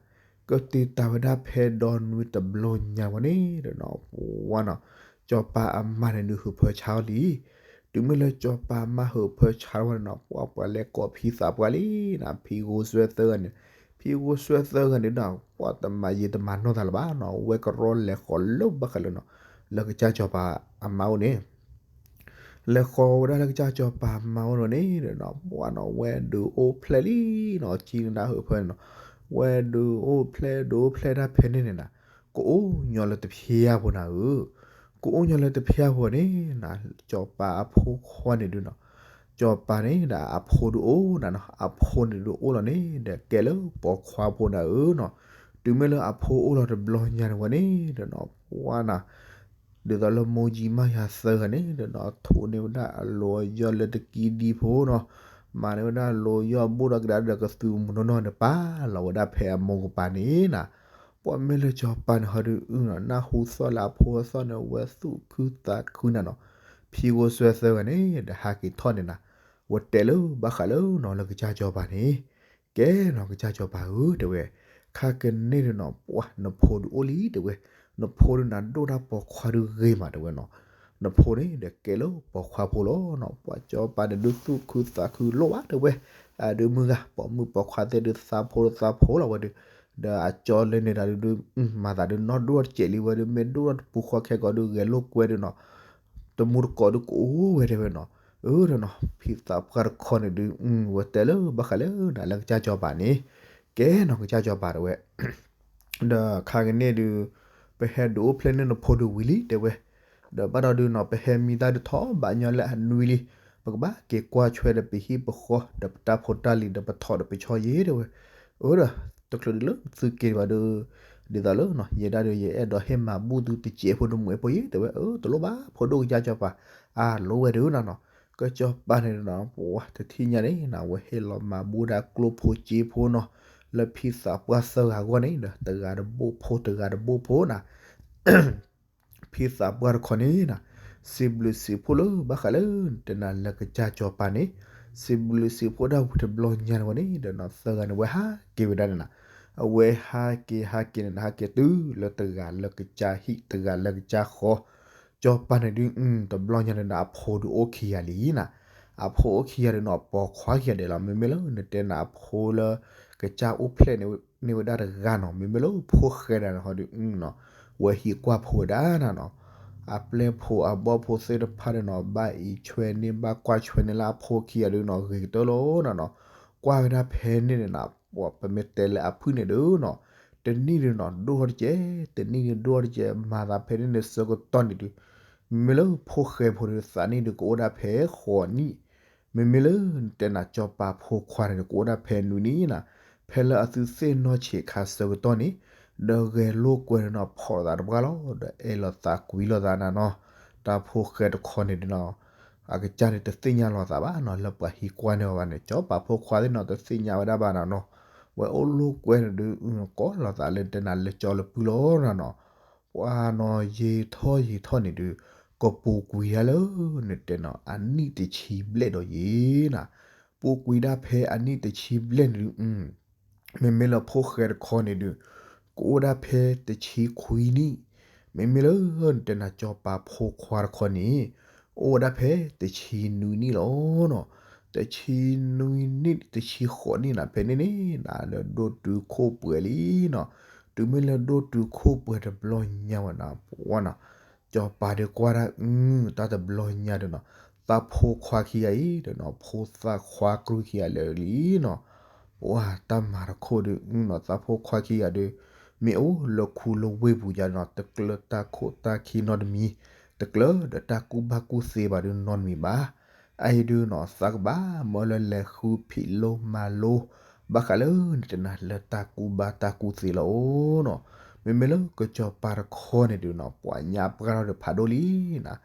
ကတ့ၤတၢ်ဝဲဒၣ်ဖဲဒီနွံတဘျီညါဝဲန့ၣ်ဒီးနီၤ ပှၤနီၤ, စီၤပၤအမါန့ၣ်ဒုး ဟုးဖၢဆါအီၤလံ, တုၤမ့ၢ်လၢစီၤပၤမါဟုးဖၢဆါဝဲန့ၣ်နီၤ ပှၤပှၤလဲၤကိးဖံသးပှၢ်လံနီၤ, ဖံဂိၢ်စွဲသၢဂၤန့ၣ်, ဖံဂိၢ်စွဲသၢဂၤန့ၣ်ဒီး ပှၤတမၤယံာ်တမၤနီၢ်သးလၢၤဘၣ်နီၤ ဝဲကရီလဲၤဃီၤလၢဘၣ်ဃးလၢနီၤ, လၢကစၢ်စီၤပၤအမါအိၣ်န့ၣ် လဲၤဃီၤဝဲဒၣ်လၢကစၢ်စီၤပၤမါအိၣ်န့ၣ်ဒီးနီၤ ပှၤနီၤ ဝဲဒုးအိၣ်ဖျဲၣ်လံနီၤ ကံနဒါဟုးဖၢန့ၣ်နီၤ, ဝဲဒုးအိၣ်ဖျဲၣ်ဒုးအိၣ်ဖျဲၣ်ဒၣ်ဖဲန့ၣ်န့ၣ်နီၤ, ကအိၣ်ညီလၢတဖျဲၣ်ဖိနၤဧၢ, ကအိၣ်ညီလၢတဖျဲၣ်ဖိန့ၣ်နီၤ, စီၤပၤအဖိခွါန့ၣ်ဒုးနီၤ, စီၤပၤန့ၣ်ဒီးအဖိဒုးအိၣ်နၤနီၤ အဖိန့ၣ်ဒုးအိၣ်လီၤန့ၣ် ဒီးကဲလၢပိာ်ခွါဖိနၤဧၢနီၤ, တုၤမ့ၢ်လၢအဖိအိၣ်လီၤတဘျီညါန့ၣ်ဝဲန့ၣ်ဒီးနီၤ ပှၤနီၤ ဒ်သိးလၢမိၢ်ကၠံမါယၤသၢဂၤန့ၣ်ဒီးနီၤ ထိးန့ၢ်ဝဲဒၣ်အလိၤအယီၢ်လၢတကံဒံဖိနီၤ, မၤန့ၢ်ဝဲဒၣ်လိၤယီၢ်ဘူးဒီးကဒါဒီးကသူမုၢ်နီၢ်နီၢ်န့ၣ် ပာ်လီၤဝဲဒၣ်ဖဲအမိၢ်ကပၤန့ၣ်နီၤ, ပှၤမ့ၢ်လၢစီၤပၤန့ၣ်ဟီဒုးအုနီၤ နၢ်ဟူသီၣ်လၢအဖိအသီၣ်န့ၣ် ဝဲသူၣ်ခုသးခုနၤနီၤ, ဖံဂိၢ်စွဲသၢဂၤန့ၣ်ဒီးဟးက့ၤထီၣ်န့ၣ်နီၤ, ဝဲတဲလၢဘၣ်ဃးလၢနီၤ လၢကစၢ်စီၤပၤန့ၣ် ကဲနီၤ ကစၢ်စီၤပၤဧၢ တဲဝဲ, ခါကန့ၣ်ဒီးနီၤ ပှၤနဖိဒုးအိၣ်လံ တဲဝဲ, နဖိဒုးနၤဒိၣ်တၢ်ပိာ်ခွါဒုးဂ့ၤမး တဲဝဲနီၤ, နဖိန့ၣ်ဒီးကဲလၢပိာ်ခွါဖိလီၤနီၤ, ပှၤစီၤပၤန့ၣ်ဒုးသူၣ်ခုသးခုလိၣ်ဘၣ် တဲဝဲ, အဒုးမုၢ်ဂၤ ပိာ်မုၣ်ပိာ်ခွါသ့ၣ်ဒုးသးဖိဒုးသးဖိလီၤဝဲဒုး, ဒီးအကၠီလၢန့ၣ်တၢ်ဒုး မၤသးဒုးနီၢ်ဒိၣ်တစဲးလံဝဲဒုး မ့ၢ်ဒိၣ်တပူၤဃီခဲကိးဒုးဂဲၤလိာ်ကွဲဒုးနီၤ တမူတကိးဒုးကအိၣ်ဝဲတဲဝဲနီၤ, အၢဒီးနီၤ ဖံသးပှၢ်တခီန့ၣ်ဒုး ဝဲတဲလၢဘၣ်ဃးလၢနၤလၢကစၢ်စီၤပၤန့ၣ်, ကဲနီၤ ကစၢ်စီၤပၤတဲဝဲ, ဒီးခါကန့ၣ်ဒုး ပဟဲဒုးအိၣ်ဖျဲၣ်န့ၢ်နဖိဒုးဝံၤလံ တဲဝဲ, ဒီးဘၣ်ဒီးဒုးနီၤ ပဟဲမံတၢ်ဒုးထီၣ်ဘးညီလၢအနွံလံ, ပကဘၣ်က့ၤကွၢ်ဆွဲဒီးပဟံၣ်ပဃီ ဒီးပတၢ်ဖိတၢ်လံၤ ဒီးပထီၣ်ဒီးပဆီယ့ၣ်တဲဝဲ, အၢဒီး တချုးဒုးလၢသုက့ၤဘၣ်ဒုး ဒ်သိးလၢနီၤ ယဲဒၣ်ဒီးယအဲၣ်ဒိးဟ့ၣ်မၤဘူၣ်သုတစဲးဖိတမှဲးဖိယ့ၣ်တဲဝဲ, အၢ တလိၣ်ဘၣ် ဖိဒိၣ်ကစၢ်စီၤပၤ, အလိၣ်ဝဲဒုးနီၤနီၤ, ကစၢ်စီၤပၤန့ၣ်နီၤ ပှၤတထံၣ်ညါန့ၣ်နီၤ ဝဲဟ့ၣ်လီၤမၤဘူၣ်ဒၣ်ကျိဖိစ့ဖိနီၤ, လၢဖံသးပှၢ်သၢဂၤအဂီၢ်န့ၣ်ဒီး တဂၤတဘိၣ်ဖိ တဂၤတဘိၣ်ဖိနီၤ ဖံသးပှၢ်တခီန့ၣ်နီၤ စံးဘျုးစံးဖှိၣ်လၢဘၣ်ဃးလၢ တဲနၤလၢကစၢ်စီၤပၤန့ၣ်, စံးဘျုးစံးဖှိၣ်ဒၣ်ဝံၤတဘျီညါန့ၣ်ဝဲန့ၣ်ဒီးနီၤ သၢဂၤန့ၣ်ဝဲဟးက့ၤဝဲဒၣ်န့ၣ်နီၤ, အဝဲဟးက့ၤဟးက့ၤန့ၣ် ဟးက့ၤတုၤလၢတဂၤလၢကစၢ်ဟံၣ် တဂၤလၢကစၢ်ဃီ, စီၤပၤန့ၣ်ဒုး တဘျီညါန့ၣ်ဒီး အဖိဒုးအိၣ်ခံဂၤလံနီၤ, အဖိအိၣ်ခံဂၤဒီးနီၤ ပိာ်ခွါခံဂၤဒဲးလီၤ, မ့မ့ၢ်လၢနတဲနၤအဖိလၢ ကစၢ်အိၣ်ဖျဲၣ်န့ၢ်ဝဲဒၣ်တဂၤနီၤ, မ့မ့ၢ်လၢဖိၣ်ဃဲဒၣ်န့ၣ်ဟီဒုးနီၤ ဝဲဟံးကွၢ်ဖိဝဲဒၣ်နၤနီၤ, အပျဲၢ်ဖိအဘီၣ်ဖိသ့ၣ်တဖၣ်န့ၣ်နီၤ ဘၣ်အံးဆွဲန့ၢ် ဘၣ်ကွၢ်ဆွဲန့ၢ်လၢအဖိခံဂၤဒုးနီၤ ဂ့ၤကတၢၢ်လီၤနၤနီၤ, ကွၢ်ဝဲဒၣ်ဖဲန့ၣ်န့ၣ်နီၤ ပမ့ၢ်တဲလၢအဖုၣ်န့ၣ်ဒုးနီၤ တနံၣ်ဒုးနီၤ ဒိၣ်ထီၣ်တကဲး တနံၣ်ဒုးဒိၣ်ထီၣ်တကဲး မၤသးဖဲန့ၣ်န့ၣ်ဆၢကတီၢ်န့ၣ်ဒုး မ့မ့ၢ်လၢဖိၣ်ဃဲဖိဒုးသးနံၣ်ဒုးကအိၣ်ဒၣ်ဖဲဃိးနံၣ်, မ့မ့ၢ်လၢနတဲနၤစီၤပၤဖိခွါန့ၣ်ဒုး ကအိၣ်ဒၣ်ဖဲနွံနံၣ်နီၤ, ဖဲလၢအသုသ့ၣ်နီၣ်ဆံးခါဆၢကတီၢ်န့ၣ်, ဒီးဂဲၤလိာ်ကွဲန့ၣ်နီၤ ဖီၣ်သးတပှၢ်လီၤ ဒီးအဲၣ်လိာ်သးကွံလိာ်သးနၤနီၤ, တၢ်ဖိၣ်ဃဲတခီန့ၣ်ဒုးနီၤ အကစၢ်န့ၣ်တသ့ၣ်ညါလိာ်သးဘၣ်နီၤ လၢပှၤဟံးကွၢ်န့ၢ်အီၤဘၣ်န့ၣ် စီၤပၤဖိခွါသ့ၣ်နီၤ တသ့ၣ်ညါဝဲဒၣ်ဘၣ်နၤနီၤ, ဝဲအိၣ်လိာ်ကွဲန့ၣ်ဒုး ကိးလိာ်သးလၢတဲနၤလၢကၠီလၢပုၢ်လီၤနၤနီၤ, ပှၤနီၤ ယံာ်ထီၣ်ယံာ်ထီၣ်န့ၣ်ဒုး ကပူၤကွံာ်ဒၣ်လၢ နတဲနီၤ အနံၣ်တဆံဘျဲၣ်ဒီးယံာ်နၤ, ပူၤကွံာ်ဒၣ်ဖဲအနံၣ်တဆံဘျဲၣ်န့ၣ်ဒုး မ့မ့ၢ်လၢဖိၣ်ဃဲတခီန့ၣ်ဒုး ကအိၣ်ဒၣ်ဖဲတဆံခွံနံၣ်, မ့မ့ၢ်လၢ နတဲနၤစီၤပၤဖိခွါတခီန့ၣ် အိၣ်ဝဲဒၣ်ဖဲတဆံနွံနံၣ်လီၤနီၤ, တဆံနွံနံၣ် တဆံဃိးနံၣ်နၤ ဖဲန့ၣ်န့ၣ် နၤလၢဒိၣ်တုာ်ခိၣ်ပှဲၤလံနီၤ, တုၤမ့ၢ်လၢဒိၣ်တုာ်ခိၣ်ပှဲၤတဘျီညါဝဲနၤ ပှၤနီၤ စီၤပၤဒုးကွၢ်ဒၣ် တၢ်တဘျီညါဒီးနီၤ သးဖိခွါခံဂၤအံၤဒီးနီၤ ဖိသၣ်ခွါကရူၢ်ခံဂၤလၢာ်လံနီၤ, ပှၤတၢ်မၤတခိၣ်ဒုး အနီၤ သးဖိခွါခံဂၤဒုး မ့ၢ်အိၣ်လၢခူလၢဝ့ၢ်ပူၤယါနီၤ တကျၢတၢ်ခိၣ်တၢ်ခံနီတမံၤ, တကျၢဒီးတၢ်ကူၣ်ဘၣ်ကူၣ်သ့ဘၣ်ဒုးနီတမံၤဘၣ်. အအံၤဒုးနီၤ သးကဘၣ်မၢလၢလဲၤဃုဖံးလိမၤလိ ဘၣ်ဃးလၢနတနၤလၢတၢ်ကူၣ်ဘၣ်တၢ်ကူၣ်သ့လီၤနီၤ. မ့မ့ၢ်လၢကစီၤပၤတခီန့ၣ်ဒုးနီၤ ပှၤညါပှၢ်ထီၣ်ဒီးဖးဒိၣ်လံနၤ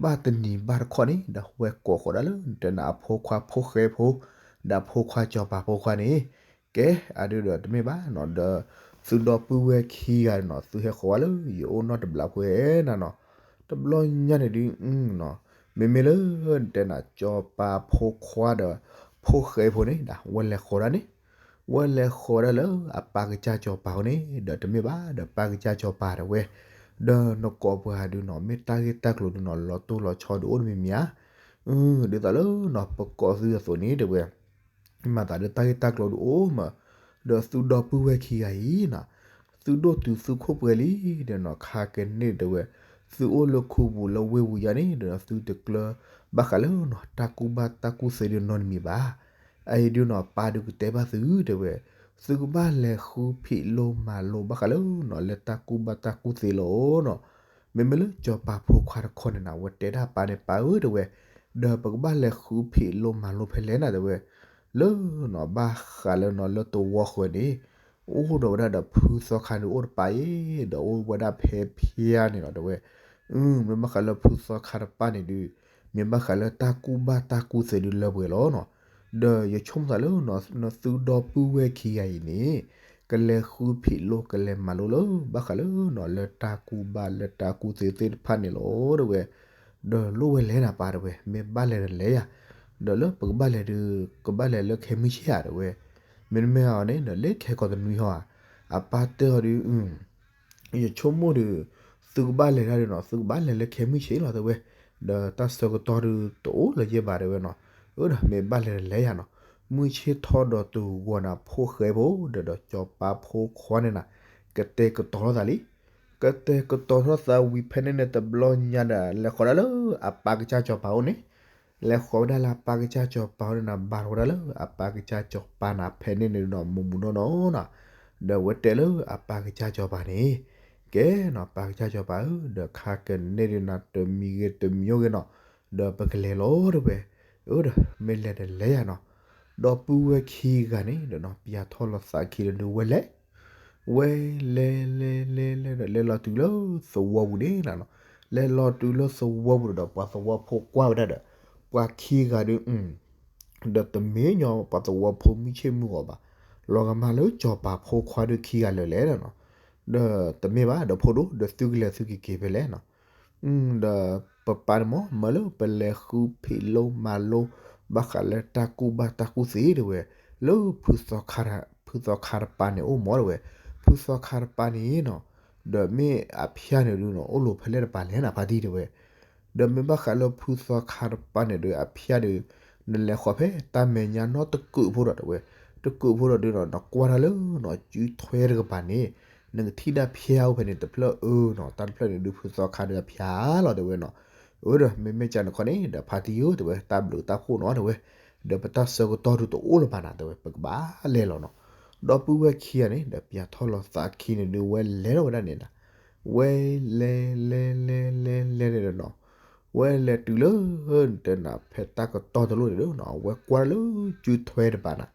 ဘၣ်တနံၤဘၣ်တခီန့ၣ် ဒီးဝဲကိးဃီၤဒၣ်လၢနတဲနၤအဖိခွါဖိဃဲဖိ ဒီးအဖိခွါစီၤပၤဖိခွါန့ၣ်, ကဲအဒုးဒီးတမ့ၢ်ဘၣ်နီၤ ဒီးသုဒီပုၢ်ဝဲၢ်ခံဂၤနီၤ သုဟဲဃီၤဝဲလၢယအိၣ်နီတဘျီဖိဧဲနၤနီၤ. တဘျီညါန့ၣ်ဒုးနီၤ မ့မ့ၢ်လၢနတဲနၤစီၤပၤဖိခွါဒီး ဖိဃဲဖိန့ၣ် ဝဲလဲၤဃီၤဒၣ်န့ၣ် ဝဲလဲၤဃီၤဒၣ်လၢအပၢ်ကစၢ်စီၤပၤအအိၣ်န့ၣ် ဒီးတမ့ၢ်ဘၣ်ဒီးပၢ်ကစၢ်စီၤပၤတဲဝဲ, ဒီးနကိးပှၤဒုးနီၤ မ့ၢ်တၢ်ဂ့ၢ်တၢ်ကျိၤဒုးနီၤ လီၤတိၢ်လီၤဆီဒုးအိၣ်တမံၤမံၤဧါ. ဒ်သိးလၢနီၤ ပကိးသုအသိးန့ၣ်တဲဝဲ မၤသးဒီးတၢ်ဂ့ၢ်တၢ်ကျိၤဒုးအိၣ်မး, ဒီးသုဒီပုၢ်ဝဲၢ်ခံဂၤအံၤနီၤ သုဒိၣ်တုၤသုခိၣ်ပှဲၤလံ ဒီးနီၤ ခါကန့ၣ်တဲဝဲ, သုအိၣ်လၢခူပူၤလၢဝ့ၢ်ပူၤယါန့ၣ် ဒီးသုတကျၢဘၣ်ဃးလၢနီၤ တၢ်ကူၣ်ဘၣ်တၢ်ကူၣ်သ့ဒုးနီတမံၤဘၣ်. အအံၤဒုးနီၤ ပၢ်ဒုးကတဲဘၣ်သုတဲဝဲ, သုကဘၣ်လဲၤဃုဖံးလိမၤလိဘၣ်ဃးလၢနီၤ လၢတၢ်ကူၣ်ဘၣ်တၢ်ကူၣ်သ့လီၤနီၤ. မ့မ့ၢ်လၢစီၤပၤဖိခွါတခီန့ၣ်နၤ ဝဲတဲဒၣ်ပၢ်န့ၣ် ပၢ်ဧၢတဲဝဲ, ဒီးပကဘၣ်လဲၤဃုဖံးလိမၤလိဖဲလဲၣ်နၤတဲဝဲ, လၢနီၤ ဘၣ်ဃးလၢနီၤ လၢသဝီဃၢၤန့ၣ် အိၣ်ဒီးဝဲဒၣ်ဒီးဖုသီခါဒုးအိၣ်တပၢ်အံၤ, ဒီးအိၣ်ဝဲဒၣ်ဖဲဖၠါန့ၣ်လီၤတဲဝဲ. မ့ၢ်ဘၣ်ဃးလၢဖုသီခါတပၢ်န့ၣ်ဒုး မ့ၢ်ဘၣ်ဃးလၢတၢ်ကူၣ်ဘၣ်တၢ်ကူၣ်သ့ဒုးလၢပှဲၤလီၤနီၤ. ဒီးယဆိကမိၣ်သးလၢနီၤ နသုဒီပုၢ်ဝဲၢ်ခံဂၤအံၤန့ၣ် ကလဲၤဃုဖံးလိ ကလဲၤမၤလိလၢ ဘၣ်ဃးလၢနီၤ လၢတၢ်ကူၣ်ဘၣ်လၢတၢ်ကူၣ်သ့သ့ၣ်တဖၣ်န့ၣ်လီၤတဲဝဲ. ဒီးလိၣ်ဝဲလဲၤနၤပၢ်တဲဝဲ, မ့ၢ်ဘၣ်လဲၤဒီးလဲၤယၤ, ဒီးလၢပကဘၣ်လဲၤဒုး ကဘၣ်လဲၤလၢခဲမုၢ်ဆ့ၣ်ဧါတဲဝဲ. မ့တမ့ၢ်အီၤန့ၣ် ဒီးလၢခဲကိာ်တနွံဟီဧါ. အပၢ်တဲအီၤဒုး ယဆိကမိၣ်ဒီး သုကဘၣ်လဲၤတၢ်ဒုးနီၤ သုကဘၣ်လဲၤလၢခဲမုၢ်ဆ့ၣ်လီၤတဲဝဲ, ဒီးတၢ်ဆၢကတီၢ်ဒုးတအိၣ်လၢၤယဲၢ်ဘၣ်တဲဝဲနီၤ. အၢဒီးမ့ၢ်ဘၣ်လဲၤဒီးလဲၤယၤနီၤ. မုၢ်ဆ့ၣ်ထီၣ်ဒီးတုၤဂီၤနၤ ဖိဃဲဖိဒီးဒီးစီၤပၤဖိခွါန့ၣ်နၤ ကတဲာ်ကတီၤထီၣ်သးလံ. ကတဲာ်ကတီၤထီၣ်သးဝံၤဖဲန့ၣ်န့ၣ် တဘျီညါဒီး လဲၤဃီၤဒၣ်လၢအပၢ်ကစၢ်စီၤပၤအိၣ်န့ၣ် လဲၤဃီၤဝဲဒၣ်လၢအပၢ်ကစၢ်စီၤပၤအိၣ်န့ၣ်နၤ ဘၣ်ထီၣ်ဝဲဒၣ်လၢအပၢ်ကစၢ်စီၤပၤနၤဖဲန့ၣ်န့ၣ်ဒီး မိၢ်မူနီၢ်နီၢ်နီၤ. ဒီးဝဲတဲလၢအပၢ်ကစၢ်စီၤပၤန့ၣ်, ကဲနီၤ ပၢ်ကစၢ်စီၤပၤဧၢ, ဒီးခါကန့ၣ်ဒုးနၤ တမံၤဂ့ၤတမံၤဂ့ၤနီၤ, ဒီးပကလဲၤလီၤတဲဝဲ. အၢဒီးမ့ၢ်လဲၤဒီးလဲၤယၤနီၤ. ဒီပုၢ်ဝဲၢ်ခံဂၤန့ၣ်ဒီးနီၤ ပျၢ်ထီၣ်လီၤသးခံလၢဒုးဝဲလဲၤ ဝဲလဲၤလဲၤလဲၤလဲၤဒီး လဲၤလီၤတုၤလၢသဝီပူၤန့ၣ်နၤနီၤ. လဲၤလီၤတုၤလၢသဝီပူၤဒီး ပှၤသဝီဖိကွၢ်ဝဲဒၣ်ဒီး ပှၤခံဂၤဒုး ဒီးတမ့ၢ်ညီပှၤသဝီဖိမုၢ်ဆ့ၣ်မုၢ်ဂီၤဘၣ်. လီၤဂာ်မးလၢစီၤပၤဖိခွါဒုးခံဂၤလၢာ်လဲၣ်နီၤ. ဒီးတမ့ၢ်ဘၣ် ဒီးဖိဒိၣ် ဒီးသုကလဲၤသုကက့ၤဖဲလဲၣ်နီၤ. ဒီးပပၢ်န့ၣ်မ့ၢ် မၢလၢပလဲၤဃုဖံးလိမၤလိ ဘၣ်ဃးလၢတၢ်ကူၣ်ဘၣ်တၢ်ကူၣ်သ့တဲဝဲ, လၢ ဖုသီခါတပၢ်န့ၣ်အိၣ်မ့ၢ်တဲဝဲ, ဖုသီခါတပၢ်န့ၣ်နီၤ, ဒီးမ့ၢ်အဖၠါန့ၣ်ဒုးနီၤ အိၣ်လီၤဖဲလဲၣ်တပၤလဲၣ်နၤ ဖါတံၢ်တဲဝဲ. ဒီးမ့ၢ်ဘၣ်ဃးလၢဖုသီခါတပၢ်န့ၣ်ဒီး အဖၠါဒီး နလဲၤဃီၤဖဲတၢ်မဲာ်ညါနီတကုာ်ဖိဒီးတဲဝဲ, တကုာ်ဖိဒီးဒုးနီၤ နကွၢ်တၢ်လၢနီၤ စုထွဲတကပၤန့ၣ် နကထံၣ်ဒၣ်ဖၠါအိၣ်ဖဲန့ၣ်တဖျၢၣ်အၢနီၤ, တၢ်တဖျၢၣ်န့ၣ်ဒုးဖုသီခါဒီးအဖၠါလီၤတဲဝဲနီၤ. အၢဒီးမ့မ့ၢ်ကန့ၣ်ခီန့ၣ် ဒီးဖါတံၢ်ဧၢတဲဝဲ တၢ်ဘျုးတၢ်ဖှိၣ်နီၤတဲဝဲ, ဒီးပတၢ်ဆၢကတီၢ်ဒုးတအိၣ်လၢၤဘၣ်နၤတဲဝဲ ပကဘၣ်လဲၤလီၤနီၤ. ဒီပုၢ်ဝဲၢ်ခံဂၤန့ၣ် ဒီးပျၢ်ထီၣ်လီၤသးခံန့ၣ်ဒုး ဝဲလဲၤထီၣ်ဝဲဒၣ်န့ၣ်နၤ, ဝဲလဲၤလဲၤလဲၤလဲၤလဲၤန့ၣ်ဒီးနီၤ ဝဲလဲၤတုၤလၢ တဲနၤ ဖဲတၢ်ကတီၢ်တလိၣ်န့ၣ်ဒီးနီၤ ဝဲကွၢ်လၢစုထွဲတပၤနၤ,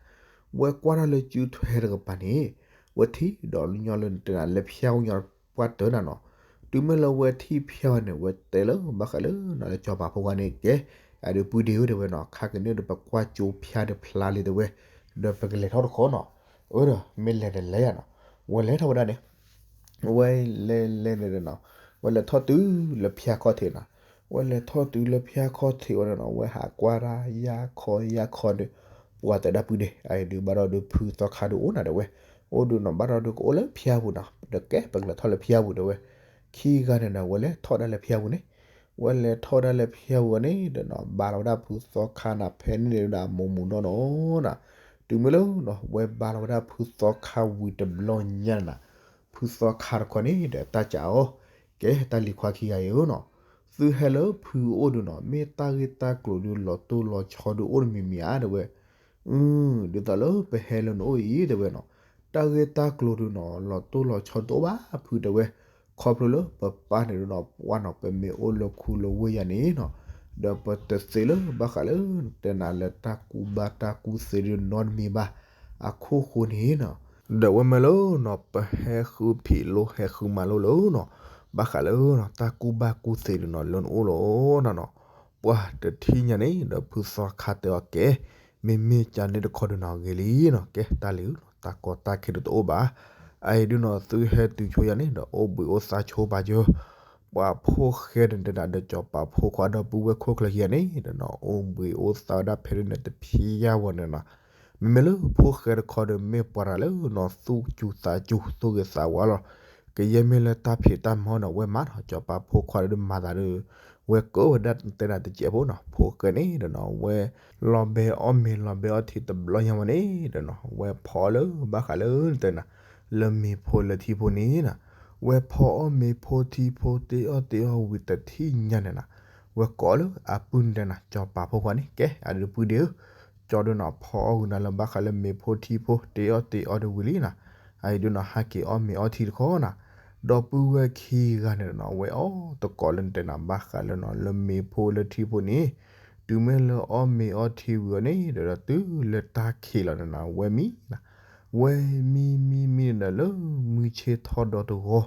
ဝဲကွၢ်တၢ်လၢစုထွဲတကပၤန့ၣ် ဝဲထံၣ်ဒီးညီလၢတဲနၤ လၢဖၠါအိၣ်ညီပှၢ်တၢၢ်နၤနီၤ. တုၤမ့ၢ်လၢဝဲထံၣ်ဖၠါဝဲန့ၣ် ဝဲတဲလၢဘၣ်ဃးလၢနီၤ လၢစီၤပၤဖိခွါန့ၣ် ကဲ အဒုးပုၢ်ဒ့ဧၢတဲဝဲနီၤ ခါကန့ၣ်ဒီးပကွၢ်ကၠိဖၠါဒီးဖျါလံတဲဝဲ, ဒီးပကလဲၤထီၣ်တခီနီၤ. အၢဒီးမ့ၢ်လဲၤဒီးလဲၤယၤနီၤ. ဝဲလဲၤထီၣ်ဝဲဒၣ်န့ၣ် ဝဲလဲၤလဲၤလဲၤဒီးနီၤ ဝဲလဲၤထီၣ်တုၤလၢဖၠါခီၣ်ထံးနီၤ. ဝဲလဲၤထီၣ်တုၤလၢဖၠါခီၣ်ထံးဝဲန့ၣ်နီၤ ဝဲဟးကွၢ်တၢ်ယါခီယါခီဒီး ပှၤတဲဒၣ်ပုၢ်ဒ့ အအံၤဒုးဘၣ်ဒီးဒုးဖုသီခါဒုးအိၣ်နၤတဲဝဲ, အိၣ်ဒုးနီၤ ဘၣ်ဒီးဒုးကအိၣ်လၢဖၠါပူၤနီၤ ဒီးကဲပကလဲၤထီၣ်လၢဖၠါပူၤတဲဝဲ. ခံဂၤန့ၣ်ဒီး ဝဲလဲၤထီၣ်ဒၣ်လၢဖၠါပူၤန့ၣ် ဝဲလဲၤထီၣ်ဒၣ်လၢဖၠါပူၤန့ၣ်ဒီးနီၤ ဘါလီၤဝဲဒၣ်ဖုသီခါနၤဖဲန့ၣ်န့ၣ်ဒုး မိၢ်မူနီၢ်နီၢ်နီၤ. တုၤမ့ၢ်လၢနီၤ ဝဲဘါလီၤဝဲဒၣ်ဖုသီခါဝံၤတဘျီညါနၤ ဖုသီခါတခီန့ၣ်ဒီးတၢ်စံးအီၤ, ကဲတၢ်လံၤခွါခံဂၤအံၤဧၢနီၤ, သုဟဲလၢဖုအိၣ်ဒုးနီၤ မ့ၢ်တၢ်ဂ့ၢ်တၢ်ကျိၤဒုးလီၤတိၢ်လီၤဆီဒုးအိၣ်တမံၤမံၤဧါတဲဝဲ. အၢ ဒ်သိးလၢပဟဲလၢနအိၣ်အံၤ တဲဝဲနီၤ, တၢ်ဂ့ၢ်တၢ်ကျိၤဒုးနီၤ လီၤတိၢ်လီၤဆီတအိၣ်ဘၣ်ဖု တဲဝဲ, ခီဖျိလၢပပၢ်န့ၣ်ဒုးနီၤ ပှၢ်နီၤ ပမ့ၢ်အိၣ်လၢခူလၢဝ့ၢ်ယၤန့ၣ်နီၤ, ဒီးပတသ့လၢဘၣ်ဃးလၢ တဲနၤလၢတၢ်ကူၣ်ဘၣ်တၢ်ကူၣ်သ့ဒုးနီတမံၤဘၣ်, အခိၣ်ဃိန့ၣ်နီၤ, ဒီးဝဲမ့ၢ်လၢနီၤ ပဟဲဃုဖံးလိဟဲဃုမၤလိလၢနီၤ, ဘၣ်ဃးလၢနီၤ တၢ်ကူၣ်ဘၣ်ကူၣ်သ့ဒုးနီၤ လၢနအိၣ်လီၤနီၤနီၤ, ပှၢ်တထံၣ်ညါန့ၣ် ဒီးဖုသီခါတဲအီၤကဲ, မ့မ့ၢ်ကန့ၣ်တခီဒုးနီၤ ဂ့ၤလံနီၤ, ကဲတၢ်လံၤနီၤ တၢ်ကီတၢ်ခဲဒုးတအိၣ်ဘၣ်, အအံၤဒုးနီၤ သုဟဲတုၤဆိယၤန့ၣ် ဒီးအိၣ်ဘှံးအိၣ်သါဆိပာ်စၢၤ, ပှၤဖိၣ်ဃဲန့ၣ်တဲနၤ ဒီးစီၤပၤဖိခွါဒီပုၢ်ဝဲၢ်ခိၣ်ချၢခံဂၤန့ၣ် ဒီးနီၤ အိၣ်ဘှံးအိၣ်သါဝဲဒၣ်ဖဲဒၣ်န့ၣ်တဖံးယၢ်ဝဲန့ၣ်နီၤ, မ့မ့ၢ်လၢဖိၣ်ဃဲတခီဒီး မ့ၢ်ပှၤတဂၤလၢနီၤ သူၣ်စူၤသးစူၤ သူၣ်ဂ့ၤသးဝါလီၤ, ကယဲၢ်မ့ၢ်လၢတၢ်ဖံးတၢ်မၤနီၤ ဝဲမၤနီၤ စီၤပၤဖိခွါဒီးမၤသးဒီး, ဝဲကိးဝဲဒၣ်တဲနၤတစဲးဖိနီၤ ဖိၣ်ဃဲန့ၣ်ဒီးနီၤ ဝဲလီၤဘဲအီၣ်မ့ၤလီၤဘဲအီထံတဘျီညါဝဲန့ၣ်ဒီးနီၤ ဝဲဖီအီၣ်လၢဘၣ်ဃးလၢတဲနၤ လၢမ့ၤဖိလၢထံဖိန့ၣ်နီၤ, ဝဲဖီအီၣ်မ့ၤဖိထံဖိ တ့အီၣ်တ့အီဝံၤတထံၣ်ညါန့ၣ်နီၤ, ဝဲကိးလၢအပုၢ်န့ၣ်တဲနၤ စီၤပၤဖိခွါန့ၣ် ကဲအဒုးပုၢ်ဒ့ဧၢ, ကၠီဒုးနီၤ ဖီအီၣ်ဂုာ်နၤလၢဘၣ်ဃးလၢမ့ၤဖိထံဖိ တ့အီၣ်တ့အီဒုးဝံၤလံနီၤ, အအံၤဒုးနီၤ ဟးက့ၤအီၣ်မ့ၤအီထံတခီနီၤ, ဒီပုၢ်ဝဲၢ်ခံဂၤန့ၣ်ဒီးနီၤ ဝဲအီၣ်တကိးလၢနတဲနၤဘၣ်ဃးလၢနီၤ လၢမ့ၤဖိလၢထံဖိန့ၣ်, တုၤမ့ၢ်လၢအီၣ်မ့ၤအီထံဝံၤအီၤန့ၣ်ဒီး တုၤလၢတၢ်ခံးလီၤန့ၣ်နီၤ ဝဲမံနီၤ, ဝဲမံမံမံန့ၣ်ဒီးလၢမုၢ်ဆ့ၣ်ထီၣ်ဒီးတဂီၤ,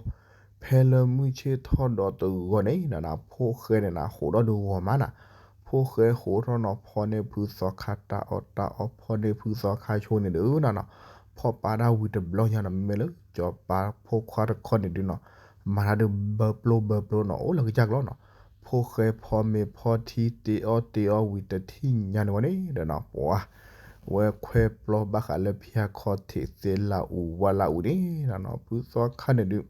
ဖဲလၢမုၢ်ဆ့ၣ်ထီၣ်ဒီးတဂီၤန့ၣ်နီၤ ဖိၣ်ဃဲန့ၣ်နီၤ ဟးထီၣ်ဒီးဂီၤမးနီၤ, ဖိၣ်ဃဲဟးထီၣ်နီၤ ဖီန့ၢ်ဖုသီခါတၢ်အီၣ်တၢ်အီ ဖီန့ၢ်ဖုသီခါဆိန့ၣ်ဒီးနီၤနီၤ, ဖီပာ်ဒၣ်ဝံၤတဘျီညါနီၤ မ့မ့ၢ်လၢစီၤပၤဖိခွါတခီန့ၣ်ဒုးနီၤ, မၤတၢ်ဒုးဘၢပျိဘၢပျိနီၤ အိၣ်လၢကစၢ်ကျီနီၤ, ဖိၣ်ဃဲဖီမ့ၤဖီထံ တ့အီၣ်တ့အီဝံၤတထံၣ်ညါန့ၣ်ဝဲန့ၣ်ဒီးနီၤ ပှၤ ဝဲခွဲပျီဘၣ်ဃးလၢဖံဟါခီထံးသ့လၢအူဝါလၢအူန့ၣ်နီၤ ဖုသီခါန့ၣ်ဒုး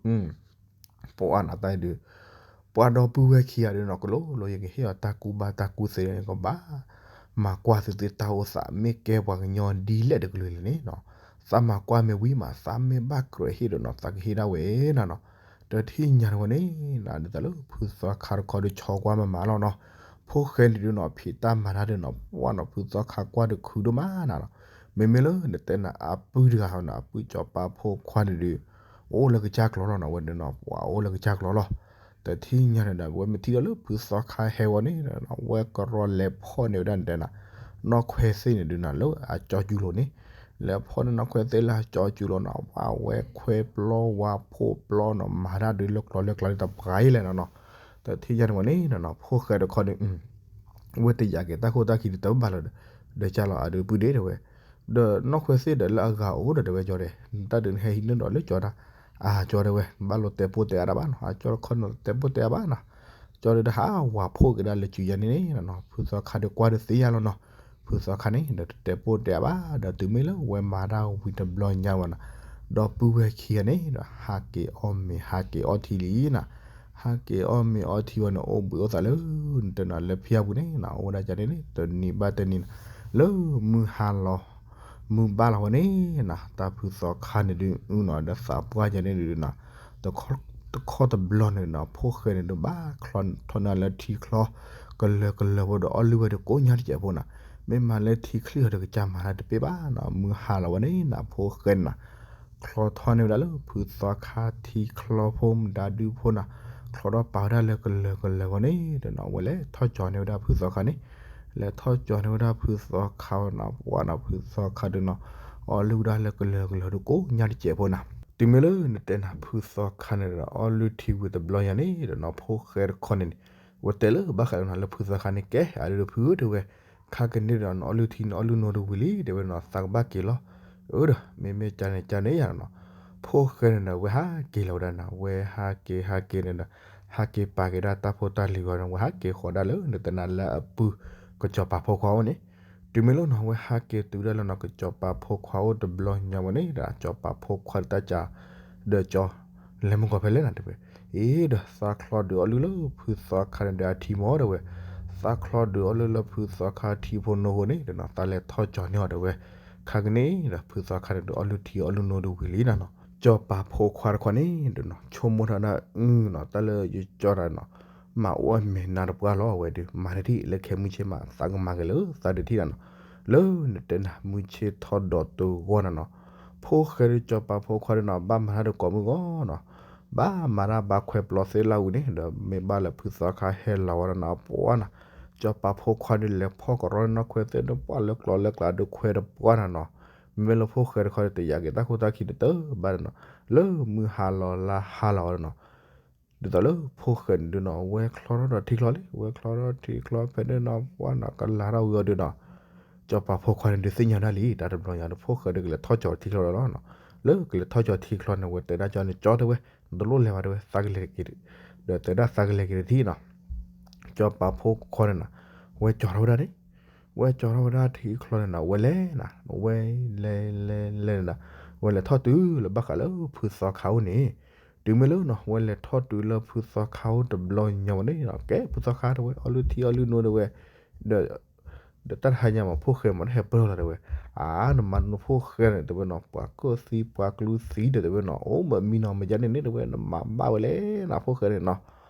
ပှၤနီၤတၢ်ဒုး, ပှၤဒီပုၢ်ဝဲၢ်ခံဂၤဒုးနီၤ ကလိၤလိၤ ယကဟ့ၣ်အီၤတၢ်ကူၣ်ဘၣ်တၢ်ကူၣ်သ့န့ၣ် ကဘၣ်မၤကွၢ်သုသ့တၢ်အိၣ်သး မ့ၢ်ကဲပှၤကညီဒ်လဲၣ်တကလုာ်လဲၣ်န့ၣ်နီၤ, သးမၤကွၢ်မ့ၢ်ဝံၤမး သးမ့ၢ်ဘၣ်ကြၢးဟ့ၣ်ဒီးနီၤ သးကဟ့ၣ်ဒၣ်ဝဲနီၤနီၤ, တထံၣ်ညါန့ၣ်ဝဲန့ၣ်နီၤ ဒ်သိးလၢဖုသီခါတခီဒုးဆီကွၢ်မၤမၤလီၤနီၤ, ဖိၣ်ဃဲန့ၣ်ဒုးနီၤ ဖံးတၢ်မၤတၢ်ဒုးနီၤ ပှၤနီၤ ဖုသီခါကွၢ်ဒုးခုဒိၣ်မးနီၤနီၤ, မ့မ့ၢ်လၢနတဲနၤအပုၢ်တဂၤနီၤ အပုၢ်စီၤပၤဖိခွါန့ၣ်ဒုး အိၣ်လၢကစၢ်ကျီလီၤနီၤ ဝဲဒုးနီၤ ပှၤအိၣ်လၢကစၢ်ကျီလီၤ, တထံၣ်ညါန့ၣ်ဒီး ဝဲမ့ၢ်ထံၣ်ဒီးလၢဖုသီခါဟဲဝဲန့ၣ်နီၤ ဝဲကရီလဲၤဖီၣ်န့ၢ်ဝဲဒၣ်နတဲနၤ နီၢ်ခွဲးသ့ၣ်န့ၣ်ဒုးနီၤ လၢအကၠီကူလိၤန့ၣ်, လဲၤဖီၣ်န့ၢ်နီၢ်ခွဲးသ့ၣ်လၢအကၠီကူလိၤနီၤ ပှၤဝဲခွဲပျီဝါဖိပျီနီၤ မၤတၢ်ဒုးလၢကျီလၢကျီလၢတပှၤအံၤလဲၣ်နီၤနီၤ, တထံၣ်ညါန့ၣ်ဝဲန့ၣ်နီၤနီၤ ဖိၣ်ဃဲတခီန့ၣ် ဝဲတယာ်က့ၤတၢ်ခိၣ်တၢ်ခံဒီးတဘၣ်လီၤဒီး, ဒီးကၢ်လီၤအဒုးပုၢ်ဒ့တဲဝဲ, ဒီးနီၢ်ခွဲးသ့ၣ်ဒီးလၢအဂၤအိၣ်ဒီးတဲဝဲကၠီဒီး တၢ်ဒုးနဟဲဟံးန့ၢ်ဒီးလၢကၠီတၢ်, အကၠီတဲဝဲ ဘၣ်လိာ်တဲပိၢ်တဲအါတၢ်ဘၣ်နီၤ အကၠီတခီန့ၣ်တဲပိၢ်တဲအါဘၣ်နီၤ, ကၠီဒီးတဟးဝၤဖှိၣ်က့ၤဒၣ်လၢစုညါန့ၣ်နီၤနီၤ ဖုသီခါဒီးကွၢ်ဒီးသ့ယါလီၤနီၤ, ဖုသီခါန့ၣ်ဒီးတတဲပိၢ်တဲအါဘၣ် ဒီးတုၤမ့ၢ်လၢဝဲမၤတၢ်ဝံၤတဘျီညါဝဲနီၤ, ဒီပုၢ်ဝဲၢ်ခံဂၤန့ၣ်ဒီး ဟးက့ၤအီၣ်မ့ၤဟးက့ၤအီထံလံနီၤ ဟးက့ၤအီၣ်မ့ၤအီထံဝဲန့ၣ် အိၣ်ဘှံးအိၣ်သးလၢ နတဲနၤလၢဖံဟါပူၤန့ၣ်နီၤ အိၣ်ဝဲဒၣ်ကန့ၣ်န့ၣ် တနံၤဘၣ်တနံၤနီၤ, လၢမုၢ်ဟါလီၤ မုၢ်ဘၣ်လီၤဝဲန့ၣ်နီၤ တၢ်ဖုသီခါန့ၣ်ဒုးနီၤ ဒီးသးပှၢ်ကန့ၣ်ဒုးနီၤ, တခီတဘျီန့ၣ်နီၤ ဖိၣ်ဃဲန့ၣ်ဒုးဘၣ်ချီ ထီၣ်န့ၢ်လၢထံချီ ကလၢၤကလၢၤဖိဒီးအီၣ်လုၢ်ဝဲဒီးကိးညါတစဲးဖိနီၤ, မ့ၢ်မၤလၢထံချံၣ်အီၤဒီးကစၢ်မၤတၢ်တပ့ၢ်ဘၣ်နီၤ မုၢ်ဟါလီၤဝဲန့ၣ်နီၤ ဖိၣ်ဃဲန့ၣ်နီၤ ချီထီၣ်န့ၢ်ဝဲဒၣ်လၢဖုသီခါထံချီဖိမတၤဒုဖိနီၤ, ချီထီၣ်ပာ်ဝဲဒၣ်လၢကလၢၤကလၢၤဖိန့ၣ်ဒီးနီၤ ဝဲလဲၤထီၣ်ကၠီၤန့ၢ်ဝဲဒၣ်ဖုသီခါန့ၣ်, လဲၤထီၣ်ကၠီၤန့ၢ်ဝဲဒၣ်ဖုသီခါဝဲနီၤ ပှၤနီၤ ဖုသီခါဒုးနီၤ, အီၣ်လုၢ်ဝဲဒၣ်လၢကလၢၤကလၢၤဒုးကိးညါတစဲးဖိနီၤ, တုၤမ့ၢ်လၢနတဲနၤဖုသီခါန့ၣ်ဒီး အီၣ်လုၢ်ထံဝံၤတဘျီညါန့ၣ်ဒီးနီၤ ဖိၣ်ဃဲတခီန့ၣ်န့ၣ်, ဝဲတဲလၢဘၣ်ဃးလၢနီၤ လၢဖုသီခါန့ၣ် ကဲအဒုးဖုဧၢ တဲဝဲ, ခါကန့ၣ်ဒီးနီၤ အီၣ်လုၢ်ထံန့ၣ် အီၣ်လုၢ်နိတဝံၤလံ တဲဝဲနီၤ သးကဘၣ်က့ၤလီၤ, အၢဒီး မ့မ့ၢ်ကန့ၣ်ကန့ၣ်ယါနီၤ, ဖိၣ်ဃဲန့ၣ်ဒီး ဝဲဟးက့ၤလီၤဝဲဒၣ်နီၤ ဝဲဟးက့ၤဟးက့ၤန့ၣ်ဒီး ဟးက့ၤပာ်က့ၤဒၣ်တၢ်ဖိတၢ်လံၤဂီၤန့ၣ် ဝဲဟးက့ၤဃီၤဒၣ်လၢနတဲနၤလၢအပုၢ် ကစီၤပၤဖိခွါအိၣ်န့ၣ်, တုၤမ့ၢ်လၢနီၤ ဝဲဟးက့ၤတုၤဒၣ်လၢနီၤ ကစီၤပၤဖိခွါအိၣ်တဘျီညါဝဲန့ၣ်ဒီး ကစီၤပၤဖိခွါတၢ်ကၢ် ဒီးကၠီ လဲၤမုၢ်ကီၢ်ဖဲလဲၣ်နီၤ တဲဝဲ, အ့ဒီး သးချီဒုးအီၣ်လုၢ်လၢဖုသီခါန့ၣ်ဒီးအထံမီၤ တဲဝဲ, သးချီဒုးအီၣ်လုၢ်လၢဖုသီခါထံဖိနိဃိန့ၣ်ဒီးနီၤ သးလဲၤထီၣ်ကၠီၤန့ၢ်အီၤ တဲဝဲ, ခါကန့ၣ်ဒီး ဖုသီခါန့ၣ်ဒုးအီၣ်လုၢ်ထံအီၣ်လုၢ်နိတဝံၤလံနီၤနီၤ, ကစီၤပၤဖိခွါတခီန့ၣ်ဒီးနီၤ ဆိကမိၣ်ထီၣ်ဒၣ်အုနီၤ တၢ်လၢယကၠီတၢ်နီၤ မၤအိၣ်အမဲာ်နါတပှၢ်လီၤ အဝဲဒုး မၤတထံၣ်လၢခဲမုၢ်ဆ့ၣ်မး သးကမၤက့ၤလၢသးဒုးထံၣ်တၢ်နီၤ, လၢနတဲနၤမုၢ်ဆ့ၣ်ထီၣ်ဒီးတဂီၢ်နၤနီၤ, ဖိၣ်ဃဲဒုး စီၤပၤဖိခွါဒုးနီၤ ဘၣ်မၤတၢ်ဒီးကိးမုၢ်ဂီၤနီၤ, ဘၣ်မၤတၢ်ဘၣ်ခွဲးပျီသ့ၣ်လၢဝံၤန့ၣ် ဒီးမ့ၢ်ဘၣ်လၢဖုသီခါဟဲလီၤဝဲဒၣ်နီၤ ပှၤနီၤ, စီၤပၤဖိခွါဒုးလဲၤဖီၣ်ကရီန့ၣ်နီၤ ခွဲးသ့ၣ်ဒုးပှၢ်လၢကျိၤလၢကျါဒုးခွဲးဒီးပှၢ်နၤနီၤ, မ့မ့ၢ်လၢဖိၣ်ဃဲတခီဒုး တယာ်က့ၤတၢ်ခိၣ်တၢ်ခံတတၢၢ်ဘၣ်နၤနီၤ, လၢမုၢ်ဟါလီၤလါဟါလီၤဝဲဒၣ်နီၤ ဒ်သိးလၢဖိၣ်ဃဲန့ၣ်ဒုးနီၤ ဝဲချီထီၣ်ဒီးထံချီလံ ဝဲချီထီၣ်ထံချီဖဲန့ၣ်နီၤ ပှၢ်နီၤ ကလၤထီၣ်ဝံၤအီၤဒုးနီၤ, စီၤပၤဖိခွါန့ၣ်ဒုးသ့ၣ်ညါဒၣ်လံ တၢ်တဘျီညါဒီး ဖိၣ်ဃဲဒုးကလဲၤထီၣ်ကၠီၤထံချီလီၤနီၤ, လၢကလဲၤထီၣ်ကၠီၤထံချီန့ၣ် ဝဲတဲဒၣ်ကၠီန့ၣ် ကၠီတဲဝဲ, နတလိၣ်လဲၤဘၣ်တဲဝဲ သးကလဲၤက့ၤ, ဒီးတဲဒၣ်သးကလဲၤက့ၤတထံၣ်နီၤ စီၤပၤဖိခွါန့ၣ်နီၤ, ဝဲကၠီၤထီၣ်ဝဲဒၣ်န့ၣ်, ဝဲကၠီၤထီၣ်ဝဲဒၣ်ထံချီန့ၣ်နီၤ ဝဲလဲၤနၤ, ဝဲလဲၤလဲၤလဲၤလဲၤနၤ, ဝဲလဲၤထီၣ်တုၤလၢဘၣ်ဃးလၢဖုသီခါအိၣ်န့ၣ်, တုၤမ့ၢ်လၢနီၤ ဝဲလဲၤထီၣ်တုၤလၢဖုသီခါအိၣ်တဘျီညါဝဲန့ၣ်နီၤ ကဲဖုသီခါတဲဝဲ အီလုၢ်ထံအီလုၢ်နိတဲဝဲ, ဒီး ဒီးတၢ်တဟါညါမး ဖိၣ်ဃဲမး နဟဲပၢၢ်လီၤတဲဝဲ, အါ နမၤနဖိၣ်ဃဲန့ၣ် တဲဝဲနီၤ ပှၤကၢၣ်သံပှၤကျူသံဒီးတဲဝဲနီၤ အိၣ်မးမံနီၤ မ့ၢ်ကန့ၣ်န့ၣ် တဲဝဲ နမၤဘၣ်ဝဲလဲၣ်နီၤ ဖိၣ်ဃဲန့ၣ်နီၤ,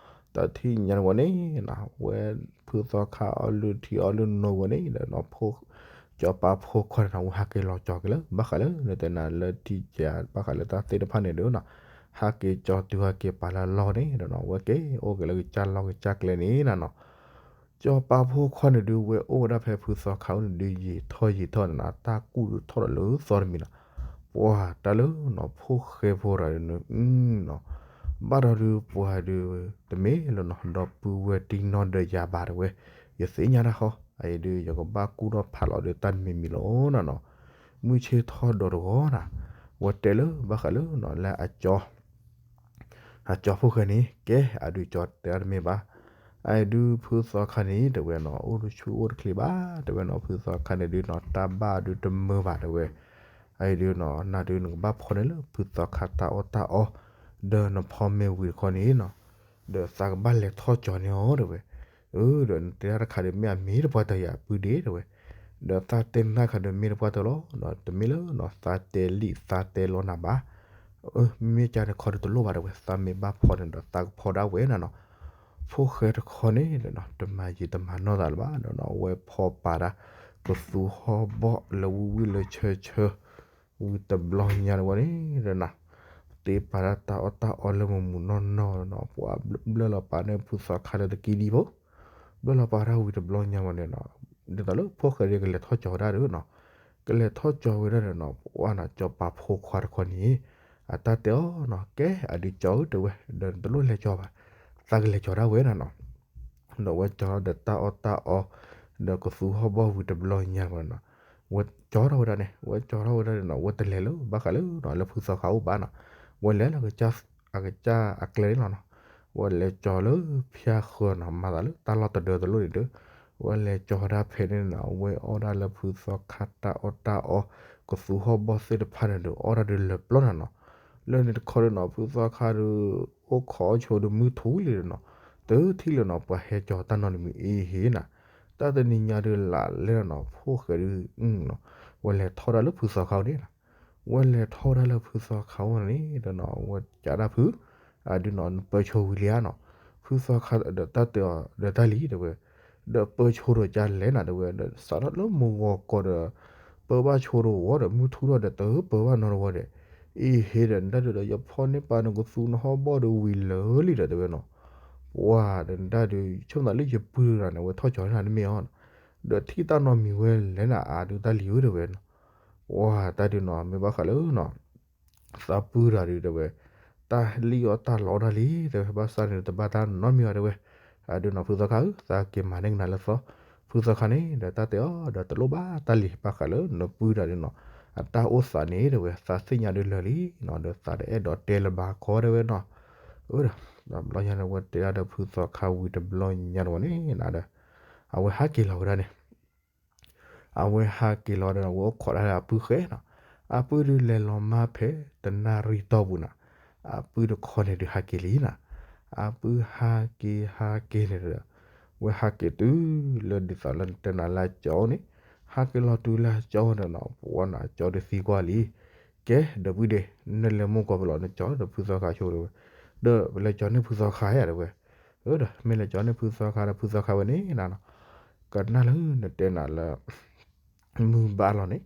တထံၣ်ညါန့ၣ်ဝဲန့ၣ်နီၤ ဝဲဖုသီခါအီလုၢ်ထံအီလုၢ်နိဝဲန့ၣ်ဒီး စီၤပၤဖိခွါန့ၣ်နီၤ ဝဲဟးက့ၤလီၤကၠီၤက့ၤလၢ ဘၣ်ဃးလၢ နတဲနၤလၢထံက ဘၣ်ဃးလၢတၢ်သ့ၣ်တဖၣ်န့ၣ်ဒီးနီၤ, ဟးက့ၤကၠီၤတုၤဟးက့ၤပာ်လၢလီၢ်န့ၣ်ဒီးနီၤ ဝဲက့ၤအိၣ်က့ၤလၢကစၢ်လီၢ်ကစၢ်ကျဲန့ၣ်နၤနီၤ စီၤပၤဖိခွါန့ၣ်ဒုး ဝဲအိၣ်ဝဲဒၣ်ဖဲဖုသီခါအိၣ်န့ၣ်ဒုး ယံာ်ထီၣ်ယံာ်ထီၣ်န့ၣ်နီၤ တၢ်ကူၣ်ဒုးထီၣ်ဒီးလၢသီတမံၤနီၤ, ပှၤတၢ်လၢနီၤ ဖိၣ်ဃဲဖိတဂၤဒုးန့ၣ်နီၤ, ဘၣ်ဒီးဒုးပှၤဒုး တမ့ၢ်လၢနီၤ ဒီပုၢ်ဝဲၢ်တံၢ်နီၢ်ဒီးယၤဘၣ်တဲဝဲ, ယသ့ၣ်ညါတၢ်ဃီ အအံၤဒုး ယကဘၣ်ကူၣ်ထီၣ်ဖးလီၤဒီးတၢ်တမံၤမံၤလီၤနၤနီၤ, မုၢ်ဆ့ၣ်ထီၣ်ဒီးတဂီၢ်နၤ, ဝဲတဲလၢဘၣ်ဃးလၢနီၤ လၢအကၠီ အကၠီဖိၣ်ဃဲန့ၣ် ကဲအဒုးကၠီတဲဒၣ်တမ့ၢ်ဘၣ်, အအံၤဒုးဖုသီခါန့ၣ် တဲဝဲနီၤ အိၣ်တဆူၣ်အိၣ်တချ့ဘၣ် တဲဝဲနီၤ ဖုသီခါန့ၣ်ဒုးနီၤ တၢ်ဘၣ်ဒုးတမုာ်ဘၣ်တဲဝဲ, အအံၤဒုးနီၤ နၤဒုးနကဘၣ်ဖီန့ၣ်လၢဖုသီခါတၢ်အီၣ်တၢ်အီ, ဒီးနဖီမ့ၢ်ဝံၤတခီန့ၣ်နီၤ, ဒီးသးကဘၣ်လဲၤထီၣ်ကၠီၤန့ၢ်အီၤတဲဝဲ, အၢ ဒီးနတဲဒၣ်တခါဒီး မ့ၢ်အမ့ၢ်တပှၢ်တၢၢ်ယၤပုၢ်ဒ့တဲဝဲ, ဒီးသးတဲနၢ်ခါဒီးမ့ၢ်တပှၢ်တၢၢ်လီၤ, ဒီးတမ့ၢ်လၢနီၤ သးတဲလံာ်သးတဲလီနၤဘၣ် မ့မ့ၢ်ကန့ၣ်ခီဒုးတလိၣ်ဘၣ်တဲဝဲ သးမ့ၢ်ဘၣ်ဖီန့ၣ်ဒီးသးကဖီဒၣ်ဝဲနၤနီၤ, ဖိၣ်ဃဲတခီန့ၣ်ဒီးနီၤ တမၤယံာ်တမၤနီၢ်သးလၢၤဘၣ်ဒီးနီၤ ဝဲဖီပာ်ဒၣ် ကသူဟီၣ်ဘီၣ်လၢဝံၣ်ဝံၣ်လၢဆၢဆၢ ဝံၤတဘျီညါတဝဲန့ၣ်ဒီးနီၤ တ့ပာ်ဒၣ်တၢ်အီၣ်တၢ်အီလၢမုာ်မုာ်နီၢ်နီၢ်ဒီးနီၤ ပှၤဘျၢလီၤပာ်န့ၢ်ဖုသီခါလၢတကံဒံဖိ ဘျၢလီၤပာ်တၢ်ဝံၤတဘျီညါဝဲန့ၣ်နီၤ, ဒ်သိးလၢဖိၣ်ဃဲဒုးကလဲၤထီၣ်ကၠီၤဝဲဒၣ်ဒီးနီၤ, ကလဲၤထီၣ်ကၠီၤဝဲဒၣ်ဒီးနီၤ ပှၤနီၤ စီၤပၤဖိခွါတခီန့ၣ် အတၢ်တဲအီၤနီၤ ကဲအဒုးကၠီၤဧၢတဲဝဲ ဒီးနတလိၣ်လဲၤကၠီၤဘၣ်, သးကလဲၤကၠီၤဒၣ်ဝဲနၤနီၤ ဒီးဝဲကၠီၤထီၣ်ဒီးတၢ်အီၣ်တၢ်အီ, ဒီးကသူဟီၣ်ဘီၣ်ဝံၤတဘျီညါဝဲနီၤ, ဝဲကၠီၤထီၣ်ဝဲဒၣ်န့ၣ် ဝဲကၠီၤထီၣ်ဝဲဒၣ်န့ၣ်နီၤ ဝဲတလဲၤလၢဘၣ်ဃးလၢနီၤ လၢဖုသီခါအိၣ်ဘၣ်နီၤ, ဝဲလဲၤလၢ အကစၢ်အကျဲန့ၣ်လီၤနီၤ, ဝဲလဲၤကၠီၤလၢဖၠါဃၢၤနီၤ မၤသးလၢတၢ်လီၢ်တဒၢတလိၣ်န့ၣ်ဒီး, ဝဲလဲၤကၠီၤဝဲဒၣ်ဖဲန့ၣ်နီၤ ဝဲအီၣ်ဒၣ်လၢဖုသီခါတၢ်အီၣ်တၢ်အီ, ကသူဟီၣ်ဘီၣ်သ့ၣ်တဖၣ်န့ၣ်ဒီး အီၣ်ဒၣ်ဒုးလၢာ်ပျီနၤနီၤ, လၢန့ၣ်တခီဒီးနီၤ ဖုသီခါဒီး အိၣ်ခိးအီၣ်ဆိးဒီးမုၢ်ထူလံဒီးနီၤ, တထံၣ်လၢၤနီၤ ပှၤဟဲကၠီၤတၢ်နီတမံၤအံၤဟ့ၣ်နၤ, တၢ်တနံၤညါဒုးလၢ်လဲၣ်နီၤ ဖိၣ်ဃဲဒုး ဝဲလဲၤထီၣ်ဒၣ်လၢဖုသီခါအိၣ်န့ၣ်နီၤ, ဝဲလဲၤထီၣ်ဝဲဒၣ်လၢဖုသီခါအိၣ်န့ၣ်ဒီးနီၤ ဝဲကးဒၣ်ဖု, အဒုးနီၤ နပၢဆှိဝံၤလံဧါနီၤ, ဖုသီခါဒီးတၢ်တဲအီၤဒီးတၢ်လံတဲဝဲ, ဒီးပၢဆှိဒီးကလဲၣ်နၤတဲဝဲ ဒီးစးထီၣ်လၢမုၢ်ဂီၤကီၢ်ဒီး ပၢဘၣ်ဆိတဝီဒီး မုၢ်ထူထီၣ်ဒီးတပၢဘၣ်နီတဝီဒီး, အံၤဟ့ၣ်ဒီးနဒၣ်ဒုးဒီး ယဖီန့ၢ်ပာ်နကသူနဟီၣ်ဘီၣ်ဒီးဝံၤလၢာ်လံဒီးတဲဝဲနီၤ, ပှၤဒီးနဒၣ်ဒုး ဆိကမိၣ်သးလၢယပုၢ်တဂၤန့ၣ် ဝဲထီၣ်ကၠီၤန့ၢ်နၤတမ့ၢ်အီၤ, ဒီးထံၣ်တၢ်နီတမံၤဝဲလဲၣ်နၤ အဒုးတၢ်လံၤဧၢတဲဝဲနီၤ, ပှၤတၢ်ဒုးနီၤ မ့ၢ်ဘၣ်ဃးလၢနီၤ သးပုၢ်တဂၤဒုးတဲဝဲ, တၢ်လံၣ်အီၣ်တၢ်လီအီၣ်တၢ်လံတဲဝဲ ဘၣ်ဆၣ်န့ၣ် တဘၣ်တၢ်နီတမံၤဘၣ်တဲဝဲ, အဒုးနီၤ ဖုသီခါဧၢ သးက့ၤမၤန့ၢ်ကနၤလၢသီ, ဖုသီခါန့ၣ်ဒီးတၢ်တဲအီၤဒီးတလိၣ်ဘၣ်တၢ်လံၤ ဘၣ်ဃးလၢနပုၢ်တဂၤဒုးနီၤ, အတၢ်အိၣ်သးန့ၣ်တဲဝဲ သးသ့ၣ်ညါဒုးလၢာ်လံနီၤ ဒီးသးတအဲၣ်ဒိးတဲလၢၤဘၣ်ကီတဲဝဲနီၤ, အၢ ဒီး တဘျီညါန့ၣ် ဝဲတဲဒၣ်ဒီးဖုသီခါဝံၤတဘျီညါတဝဲန့ၣ်နၤဒီး အဝဲဟးက့ၤလီၤဝဲဒၣ်န့ၣ် အဝဲဟးက့ၤလီၤဒီး အဝဲအိၣ်ခိးဒၣ်လၢအပုၢ်ဃဲနီၤ, အပုၢ်ဒုးလဲၤလီၤမၢ်ဖဲတနၣ်ရံၣ်တီၢ်ပူၤနၤ, အပုၢ်တခီန့ၣ်ဒုးဟးက့ၤလံနၤ, အပုၢ်ဟးက့ၤဟးက့ၤန့ၣ်ဒီး ဝဲဟးက့ၤတုၤလၢဒ်သိးလၢနတဲနၤလၢအကၠီန့ၣ်, ဟးက့ၤလီၤတုၤလၢအကၠီဒီးနီၤ ပှၤနီၤ အကၠီဒုးသံကွၢ်လံ, ကဲ ဒီပုၢ်ဒ့ နလဲၤမိၢ်ကီၢ်ဖဲလဲၣ် နကၠီဒီးဖုသီခါဆိတဲဝဲ, ဒီးပလဲၤကၠီန့ၢ်ဖုသီခါဧါတဲဝဲ, ဒီးမ့ၢ်လဲၤကၠီန့ၢ်ဖုသီခါဒီး ဖုသီခါဝဲန့ၣ်နၤနီၤ, ကနၣ်လၢနတဲနၤလၢ မုၢ်ဘၣ်လီၤန့ၣ်,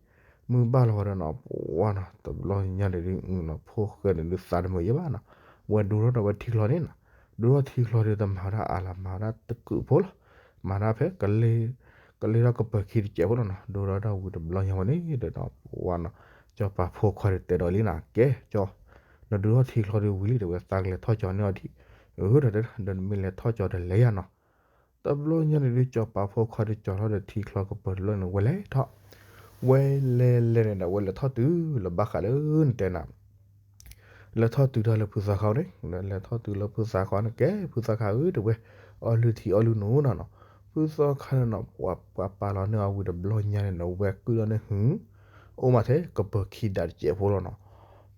မုၢ်ဘၣ်လီၤဝဲဒီးနီၤ ပှၤနီၤ တဘျီညါန့ၣ်ဒုး ဖှိၣ်ဃဲန့ၣ်ဒုးသးတမုာ်ယဲၢ်ဘၣ်နီၤ, ဝဲဒိထီၣ်ဒီးဝဲထံချီန့ၣ်နီၤ, ဒိထီၣ်ထံချီဒီးတမၤဝဲဒၣ်အါလၢၤ မၤဝဲဒၣ်တကုးဖိလီၤ, မၤဒၣ်ဖဲ ကလဲၤထီၣ်ကပၢၤခံတစဲးဖိလီၤနီၤ, ဒိထီၣ်ဒီးဝံၤတဘျီညါဝဲန့ၣ်ဒီးနီၤ ပှၤနီၤ ကၠီၤပၤဖိခွါဒီးတဲဒီးလံနီၤ ကဲ ကၠီၤ နဒိထီၣ်ထံချီဒီးဝံၤလံ တဲဝဲ သးကလဲၤထီၣ်ကၠီၤန့ၢ်အီၤဒံး, အၢ ဒီးတဲ ဒီးနမ့ၢ်လဲၤထီၣ်ကၠီၤဒီးလဲၤယၤနီၤ တဘျီညါန့ၣ်ဒုး ကၠီၤပၤဖိခွါဒီးကၠီၤထီၣ်ဒီးထံချီကပၢၤတဘျီန့ၣ် ဝဲလဲၤထီၣ်, ဝဲလဲၤလဲၤန့ၣ်ဒီး ဝဲလဲၤထီၣ်တုၤလၢဘၣ်ဃးလၢနတဲနၤ လဲၤထီၣ်တုၤတၢ်လၢဖုသီခါန့ၣ်, လဲၤထီၣ်တုၤလၢဖုသီခါန့ၣ် ကဲ ဖုသီခါဧၢ တဲဝဲ, အီၣ်လုၢ်ထံအီၣ်လုၢ်နိနီၤနီၤ, ဖုသီခါန့ၣ်နီၤ ပှၤပာ်လီၤန့ၢ်အီၤဝံၤတဘျီညါန့ၣ်နီၤ ဝဲကုၣ်လီၤန့ၢ်ဟု အိၣ်မးထဲကပၢၤခံဒးတစဲးဖိလီၤနီၤ,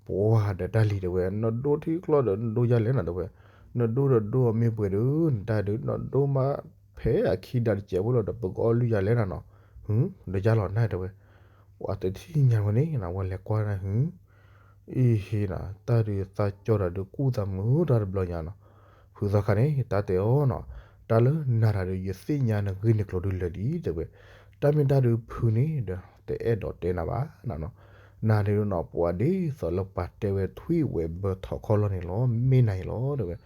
ပှၤဒီးတၢ်လံၤတဲဝဲ နဒိထံချီဒီးနဒိယၤလဲၣ်နီၤ တဲဝဲ, နဒိဒီးဒိအမ့ၢ်ပှဲၤဒီး နတၢ်ဒုး နဒိမးဖဲအခံဒးတစဲးဖိလီၤဒီး ပကအီၣ်လုၢ်ယၤလဲၣ်နီၤနီၤ, ဟု ဒီးယၤလီၤနၤတဲဝဲ, ပှၤတထံၣ်ညါဝဲန့ၣ်နီၤ ဝဲလဲၤကွၢ်နၤဟု အံၤဟ့နီၤ တၢ်ဒုးသးကၠီဒီးဒုးကူၣ်သးမုာ်တၢ်တဘျီညါနီၤ, ဖုသီခါန့ၣ် တၢ်တဲအီၤနီၤ, တၢ်လၢနၤတၢ်ဒုး ယသ့ၣ်ညါနဂ့ၢ်နကျိၤဒုးလၢာ်လံ တဲဝဲ, တၢ်မ့ၢ်တၢ်ဒုးဖုန့ၣ်ဒီး တအဲၣ်ဒိးတဲနၤဘၣ်နီၤနီၤ, နၤန့ၣ်နီၤ ပှၤဒ်သိးလၢပှၤတဲဝဲထွံၣ်ဝဲဘၢထီၣ်ခီလီၤန့ၣ်လီၤ မ့ၢ်နၤအံၤလီၤ တဲဝဲ,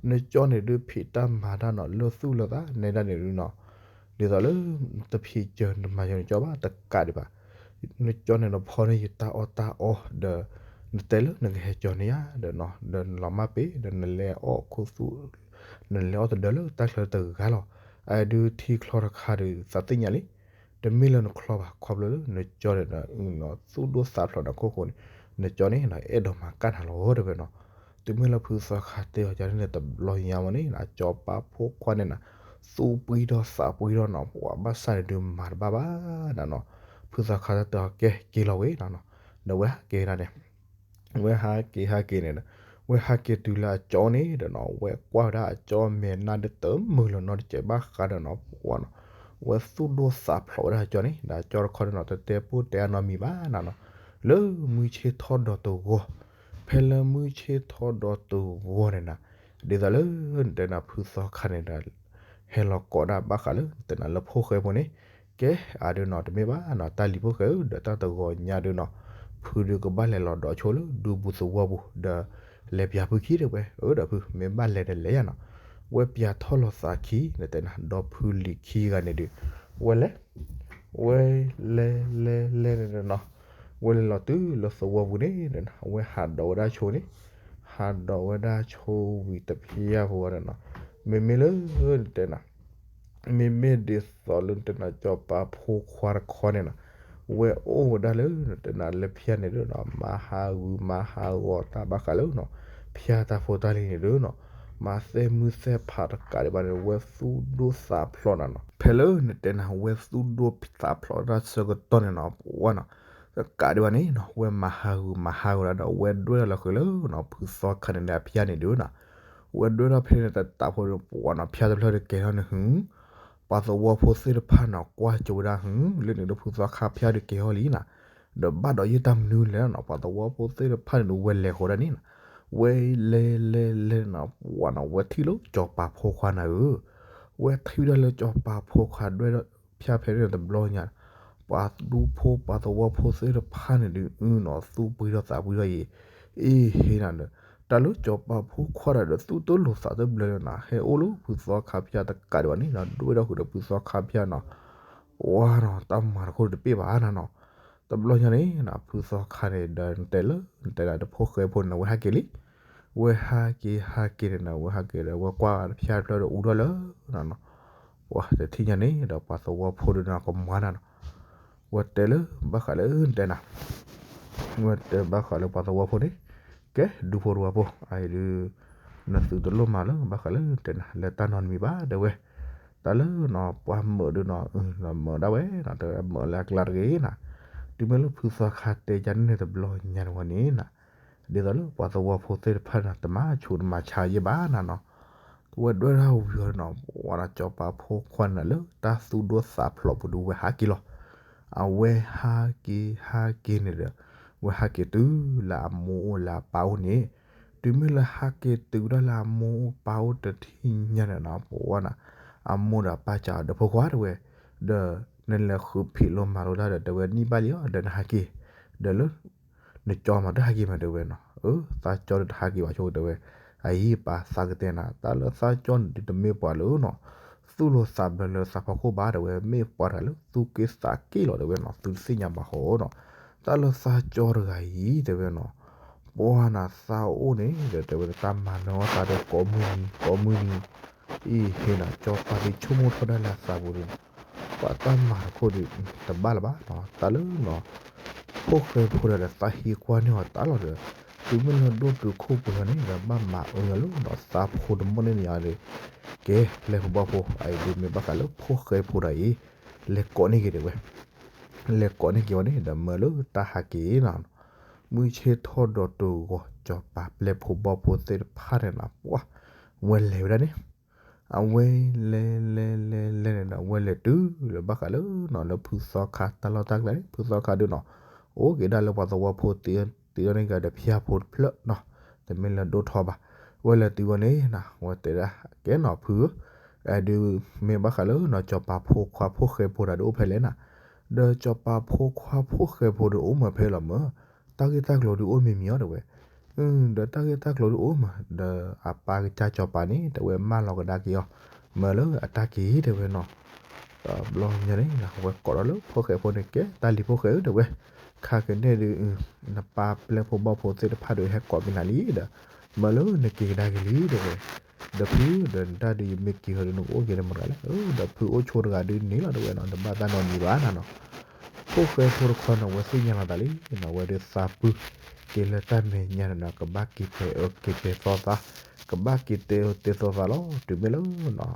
နကၠီန့ၣ်ဒုးဖံးတၢ်မၤတၢ်နီၤ လၢသူၣ်လၢသး နဲဒၣ်န့ၣ်ဒုးနီၤ ဒ်သိးလၢ တဖံးစၢၤနမၤစၢၤနကၠီဘၣ်တကးဒံးဘၣ်, နကၠီန့ၣ်နဖီန့ၢ်ယတၢ်အီၣ်တၢ်အီဒီး နတဲလၢနကဟဲကၠီန့ၢ်ယၤဒီးနီၤ ဒီးနလီၤမၢ်ပ့ၤ ဒီးနလဲၤအီၣ်ခိသူၣ် နလဲၤအီၣ်တဒၢလၢတၢ်ချၢတဂၤလီၤ, အဒုးထံချီတခါဒီးသးသ့ၣ်ညါလံ, တမ့ၢ်လၢနချီဘၣ် ခီဖျိလၢနကၠီန့ၣ်ဒီး သူၣ်ဒိၣ်သးဖျိးနၤခိၣ်ဃိန့ၣ်, နကၠီန့ၣ် အဲၣ်ဒိးမၤကၣ်နၤလီၤ တဲဝဲနီၤ, တုၤမ့ၢ်လၢဖုသီခါတဲအီၤဒ်န့ၣ်တဘျီညါဝဲန့ၣ် ကၠီၤပၤဖိခွါန့ၣ်နီၤ သူၣ်ပှံၤထီၣ်သးပှံၤထီၣ်နီၤ ပှၤဘၣ်ဆၣ်န့ၣ်ဒုးမၤတဘၣ်ဘၣ်နီၤနီၤ, ဖုသီခါတၢ်တဲအီၤကဲက့ၤလီၤဝဲနီၤနီၤ, ဒီးဝဲဟးက့ၤဒၣ်န့ၣ် ဝဲဟးက့ၤဟးက့ၤန့ၣ်ဒီး ဝဲဟးက့ၤတုၤလၢအကၠီန့ၣ်ဒီးနီၤ ဝဲကွၢ်ဝဲဒၣ်အကၠီမဲာ်နါဒုးတမုာ်လီၤနီတစဲးဘၣ်ဃးဒီးနီၤ ပှၤနီၤ, ဝဲသူၣ်ဒိၣ်သးဖျိးဝဲဒၣ်အကၠီန့ၣ် ဒီးအကၠီတခီဒီးနီၤ တတဲပိၢ်တဲအါနီတမံၤဘၣ်နီၤနီၤ, လၢမုၢ်ဆ့ၣ်ထီၣ်ဒီးတဂီၤ, ဖဲလၢမုၢ်ဆ့ၣ်ထီၣ်ဒီးတဂီၤန့ၣ်နီၤ, ဒ်သိးလၢနတဲနၤဖုသီခါန့ၣ်ဒီး ဟဲလီၤကိးဒၣ်ဘၣ်ဃးလၢနတဲနၤလၢဖိၣ်ဃဲဖိန့ၣ်, ကဲ အဒုးနီၤ တမ့ၢ်ဘၣ်နီၤ တၢ်လံၤဖိၣ်ဃဲဧၢ ဒီးတၢ်တဂီၤညါဒုးနီၤ, ဖုဒုးကဘၣ်လဲၤလီၤဒီးဆိလၢဒူပူၤသဝီပူၤ ဒီးလဲၤပၠးဖုခံတဲဝဲ, အၢ ဒီးဖု မ့ၢ်ဘၣ်လဲၤဒီးလဲၤယၤနီၤ, ဝဲပၠးထီၣ်လီၤသးခံ နတဲနၤ ဒီးဖုလံၤခံဂၤန့ၣ်ဒုး, ဝဲလဲၤ ဝဲလဲၤလဲၤလဲၤန့ၣ်နီၤ, ဝဲလဲၤလီၤတုၤလၢသဝီပူၤန့ၣ်ဒီးနီၤ ဝဲဟးဒိးဝဲဒၣ်ဆိန့ၣ်, ဟးဒိးဝဲဒၣ်ဆိဝံၤတဖျၢၣ်ဖိဝဲဒီးနီၤ, မ့မ့ၢ်လၢနတဲနၤ မ့မ့ၢ်ဒ်သိးလၢနတဲနၤ ကၠီၤပၤဖိခွါတခီန့ၣ်နီၤ, ဝဲအိၣ်ဝဲဒၣ်လၢနတဲနၤလၢဖၠါန့ၣ်ဒုးနီၤ မၤဟးဂူာ်မၤဟးဂီၤတၢ်ဘၣ်ဃးလၢနီၤ, ဖၠါတၢ်ဖိတၢ်လံၤန့ၣ်ဒုးနီၤ, မၤသဲမုၢ်သဲဖးတကးဒံးဘၣ်န့ၣ် ဝဲသူၣ်ဒိၣ်သးဖျိးနၤနီၤ, ဖဲလၢနတဲနၤ ဝဲသူၣ်ဒိၣ်သးဖျိးတၢ်ဆၢကတီၢ်န့ၣ်နီၤ ပှၤနီၤ တကးဒံးဘၣ်န့ၣ်နီၤ ဝဲမၤဟးဂူာ်မၤဟးဂီၤဒၣ်ဒီး ဝဲဒွဲၣ်ထီၣ်လီၤဃုာ်လၢနီၤ ဖုသီခါန့ၣ်ဒီးအဖၠါန့ၣ်ဒုးနီၤ, ဝဲဒွဲၣ်ထီၣ်ဖဲန့ၣ်တတးဖိဒီး ပှၤနီၤ ဖၠါတဖျၢၣ်ဒီးကဲၤထီၣ်န့ၣ်ဟု ပှၤသဝီဖိသ့ၣ်တဖၣ်နီၤ ကွၢ်ကၠိဝဲဒၣ်ဟု လၢန့ၣ်ဒီးဖုသီခါဖၠါဒီးကဲၤထီၣ်လံနီၤ, ဒီးဘၣ်ဒီးယတၢ်မနုၤလဲၣ်နီၤ ပှၤသဝီဖိသ့ၣ်တဖၣ်န့ၣ်ဒီး ဝဲလဲၤဃီဒၣ်န့ၣ်နီၤ, ဝဲလဲၤလဲၤလဲၤနီၤ ပှၤနီၤ ဝဲထံၣ်လၢကၠီၤပၤဖိခွါနၤဧၢ, ဝဲထံၣ်ဝဲဒၣ်လၢကၠီၤပၤဖိခွါဒွဲၣ်ထီၣ်ဖၠါဖဲန့ၣ်တဘျီညါ ပှၤဒူဖိပှၤသဝီဖိသ့ၣ်တဖၣ်န့ၣ်ဒုးအုနီၤ သူၣ်ပှံၤထီၣ်သးပှံၤထီၣ်အံၤ, အ့ဟ့နီၤဒီး တၢ်လၢကၠီၤပၤဖိခွါဒီး သူၣ်တလိာ်သးတဘျၢလၢနီၤ ဟဲအိၣ်လၢဖုသီခါဖၠါတကးဒံးဘၣ်န့ၣ်နီၤ ဒွဲၣ်ထီၣ်ဃုာ်ဒီးဖုသီခါဖၠါနီၤ, ပှၤနီၤ တၢ်မၤတခိၣ်တပ့ၢ်ဘၣ်နီၤနီၤ, တဘျီညါန့ၣ်နီၤ ဖုသီခါန့ၣ်ဒီး နတဲလၢ နတဲလၢတဖိၣ်ဃဲဖိန့ၣ် ဝဲဟးက့ၤလံ ဝဲဟးက့ၤဟးက့ၤန့ၣ်နီၤ ဝဲဟးက့ၤဒီး ဝဲကွၢ်ဖၠါတဖျၢၣ်ဒီးအူထီၣ်လၢနီၤနီၤ, ပှၤတထံၣ်ညါန့ၣ်ဒီး ပှၤသဝီဖိဒီးနီၤ ကမၤနၤနီၤ, ဝဲတဲလၢဘၣ်ဃးလၢနတဲနၤ, ဝဲတဲဘၣ်ဃးလၢပှၤသဝီဖိန့ၣ်, ကဲ ဒူဖိတဝီဖိ အအံၤဒုး နသုတလိၣ်မၤလၢဘၣ်ဃးလၢနတဲနၤ လၢတၢ်နီတမံၤဘၣ် တဲဝဲ, တၢ်လၢနီၤ ပှၤမၢးဒုးနီၤ မၢးဒၣ်ဝဲနီၤ တဲဝဲမၢးလၢအကျါတဂ့ၤနီၤ, တုၤမ့ၢ်လၢဖုသီခါတဲယၤန့ၣ်တဘျီညါန့ၣ်ဝဲန့ၣ်နီၤ, ဒ်သိးလၢပှၤသဝီဖိသ့ၣ်တဖၣ်န့ၣ် တမၤဆူးတမၤဆါယဲၢ်ဘၣ်နီၤနီၤ, ဝဲဒွဲၣ်ထီၣ်ဝံၤအီၤနီၤ ပှၤနီၤ ကၠီၤပၤဖိခွါန့ၣ်လၢတၢ်သူၣ်ဒိၣ်သးဖျိးပူၤဒုး ဝဲဟးက့ၤလီၤ, အဝဲဟးက့ၤဟးက့ၤန့ၣ်ဒီး ဝဲဟးက့ၤတုၤလၢအမိၢ်အိၣ်လၢအပၢ်အိၣ်န့ၣ်, တုၤမ့ၢ်လၢဟးက့ၤတုၤဝဲဒၣ်လၢအမိၢ်အိၣ်ပၢ်အိၣ်တထံၣ်ညါန့ၣ်နီၤ ပှၤနီၤ အမိၢ်ဒီးအပၢ်စံးအီၤ ဒီးဖိခွါတဲဝဲ, ဒီး နလဲၤဃုဖံးလိမၤလိတၢ်ဒီး တဲဝဲနံၣ်ဘၣ်လံအီၤ ဒီးနဟးက့ၤ, ဒီးလၢ နကၠီမးတဟးက့ၤမး တဲဝဲနီၤ, အၢ သးကၠီဒီးတဟးက့ၤဘၣ်ဆိ တဲဝဲ, အအံၤပာ်သးကတဲနၤ တၢ်လၢသးကၠီန့ၣ်ဒုးတမ့ၢ်ပှၤလၢနီၤ သူၣ်လိာ်သးဘျၢလၢသးဖီခိၣ်ဘၣ် တဲဝဲ, မ့ၢ်ပှၤတဂၤလၢသူၣ်က့ၣ်သးက့ၣ်လီၤ တဲဝဲနီၤ, သုတသ့ၣ်ညါဘၣ်ဃီနီၤ, တၢ်လၢသးကၠီတဂၤအံၤ တဲဝဲနီၤ, ပှၤနၤသးအိၣ်န့ၣ်ဒီး တဲဝဲတၢ်မၤနၢၤအီၣ်သးဒီးကိးမုၢ်နံၤ ကိးမုၢ်နံၤ အံၤဟ့ၣ်နၤ ကၠီပၤသံဆိကမိၣ်ထီၣ်ဒၣ်လၢအသးပူၤဒီး ပှၤတၢ်မၤတခိၣ်ဒီး တဘၣ်လၢၤဘၣ်နီၤ, တၢ်လၢနီၤ ဖိၣ်ဃဲဖိဒီးသးဟံးကွၢ်န့ၢ်အီၤတၢ်လီၤဒီး တုၤမ့ၢ်လၢဒိၣ်တုၤခိၣ်ပူၤလီၤန့ၣ်ဒီး ဘၣ်မၤအၢယီၤလၢနီၤ သးဖိတမိၣ်န့ၢ်န့ၣ်အီၤဒီး ကဲ ပျဲၢ်ဖိဘီၣ်ဖိ အအံၤဒုးမ့ၢ်ဘၣ်ဃးလၢဖိၣ်ဃဲဖိတဂၤအံၤ လဲၤကိးန့ၢ်က့ၤတဲဝဲ လဲၤကိးန့ၢ်က့ၤဝဲန့ၣ်ဒီး မၢလၢတၢ်ဟးက့ၤနီၤ, မုၢ်ဆ့ၣ်ထီၣ်ဒီးတဂီၤ ကၠီၤပၤပျဲၢ်ဖိဘီၣ်ဖိသ့ၣ်တဖၣ်န့ၣ်နီၤ ပှၤ ဝဲလဲၤဝဲဒၣ်န့ၣ် အဝဲလဲၤလဲၤလဲၤလဲၤန့ၣ်ဒီး အဝဲလဲၤတုၤလၢဘၣ်ဃးလၢနီၤ လၢဖုသီခါတၢ်လီၢ်တၢ်ကျဲန့ၣ် ဖုသီခါဒုးနီၤ အိၣ်က့ၤဒၣ်လၢပှၤသဝီဖိ တ့အီၣ်န့ၢ်က့ၤဒီးဖၠါဖိတဖျၢၣ်နီၤ, တမ့ၢ်လၢဒိၣ်ထီၣ်ဘၣ်, ဝဲလဲၤတုၤဝဲန့ၣ်နီၤ ဝဲတဲဒၣ် ကဲနီၤဖုဧၢ, အဲဒုး မ့ၢ်ဘၣ်ဃးလၢနီၤ ကၠီၤပၤဖိခွါဖိၣ်ဃဲဖိတဂၤဒုးအိၣ်ဖဲလဲၣ်နီၤ, ဒီးကၠီၤပၤဖိခွါဖိၣ်ဃဲဖိဒီးအိၣ်မးဖဲလီၤမၢ်, တၢ်ဂ့ၢ်တၢ်ကျိၤဒုးအိၣ်မံၤမံၤအီၤတဲဝဲ ဒီးတၢ်ဂ့ၢ်တၢ်ကျိၤဒုးအိၣ်မး ဒီးအပၢ်ကစၢ်ကၠီၤပၤန့ၣ် တဲဝဲမၢလီၤကဒါက့ၤအီၤ, မၢလၢအတၢ်က့ၤတဲဝဲနီၤ, ဘျီညါန့ၣ် အဝဲကိးဒီးလၢဖိၣ်ဃဲဖိန့ၣ် ကဲတၢ်လံၤဖိၣ်ဃဲဧၢတဲဝဲ, ခါကန့ၣ်ဒုး နပၢ်ပျဲၢ်ဖိဘီၣ်ဖိသ့ၣ်တဖၣ်ဒီးဟဲကိးက့ၤနၤလံဒီး, မၢလၢနက့ၤကဒါက့ၤလံတဲဝဲ, ဒီးဖုဒီးနတၢ်ဒုးယမ့ၢ်က့ၤဃီဒီးနကအိၣ်က့ၤတမတၤလဲၣ်, ဒီးဖုအိၣ်ဆိတဂၤဒုးန့ၣ်လီၤတဲဝဲနီၤ တဘၣ်တၢ်နီတမံၤဘၣ်နီၤ ဖိၣ်ဃဲဖိတခီန့ၣ် အဝဲသ့ၣ်ညါလီၤသးလံနီၤ, အဝဲဒုးသးပှၢ်က့ၤလၢတၢ်မဲာ်ညါန့ၣ်နီၤ, ကဘၣ်က့ၤတဲအၢက့ၤတဲသီသး, ကဘၣ်က့ၤတဲအၢတဲသီသးလီၤ, တုၤမ့ၢ်လၢ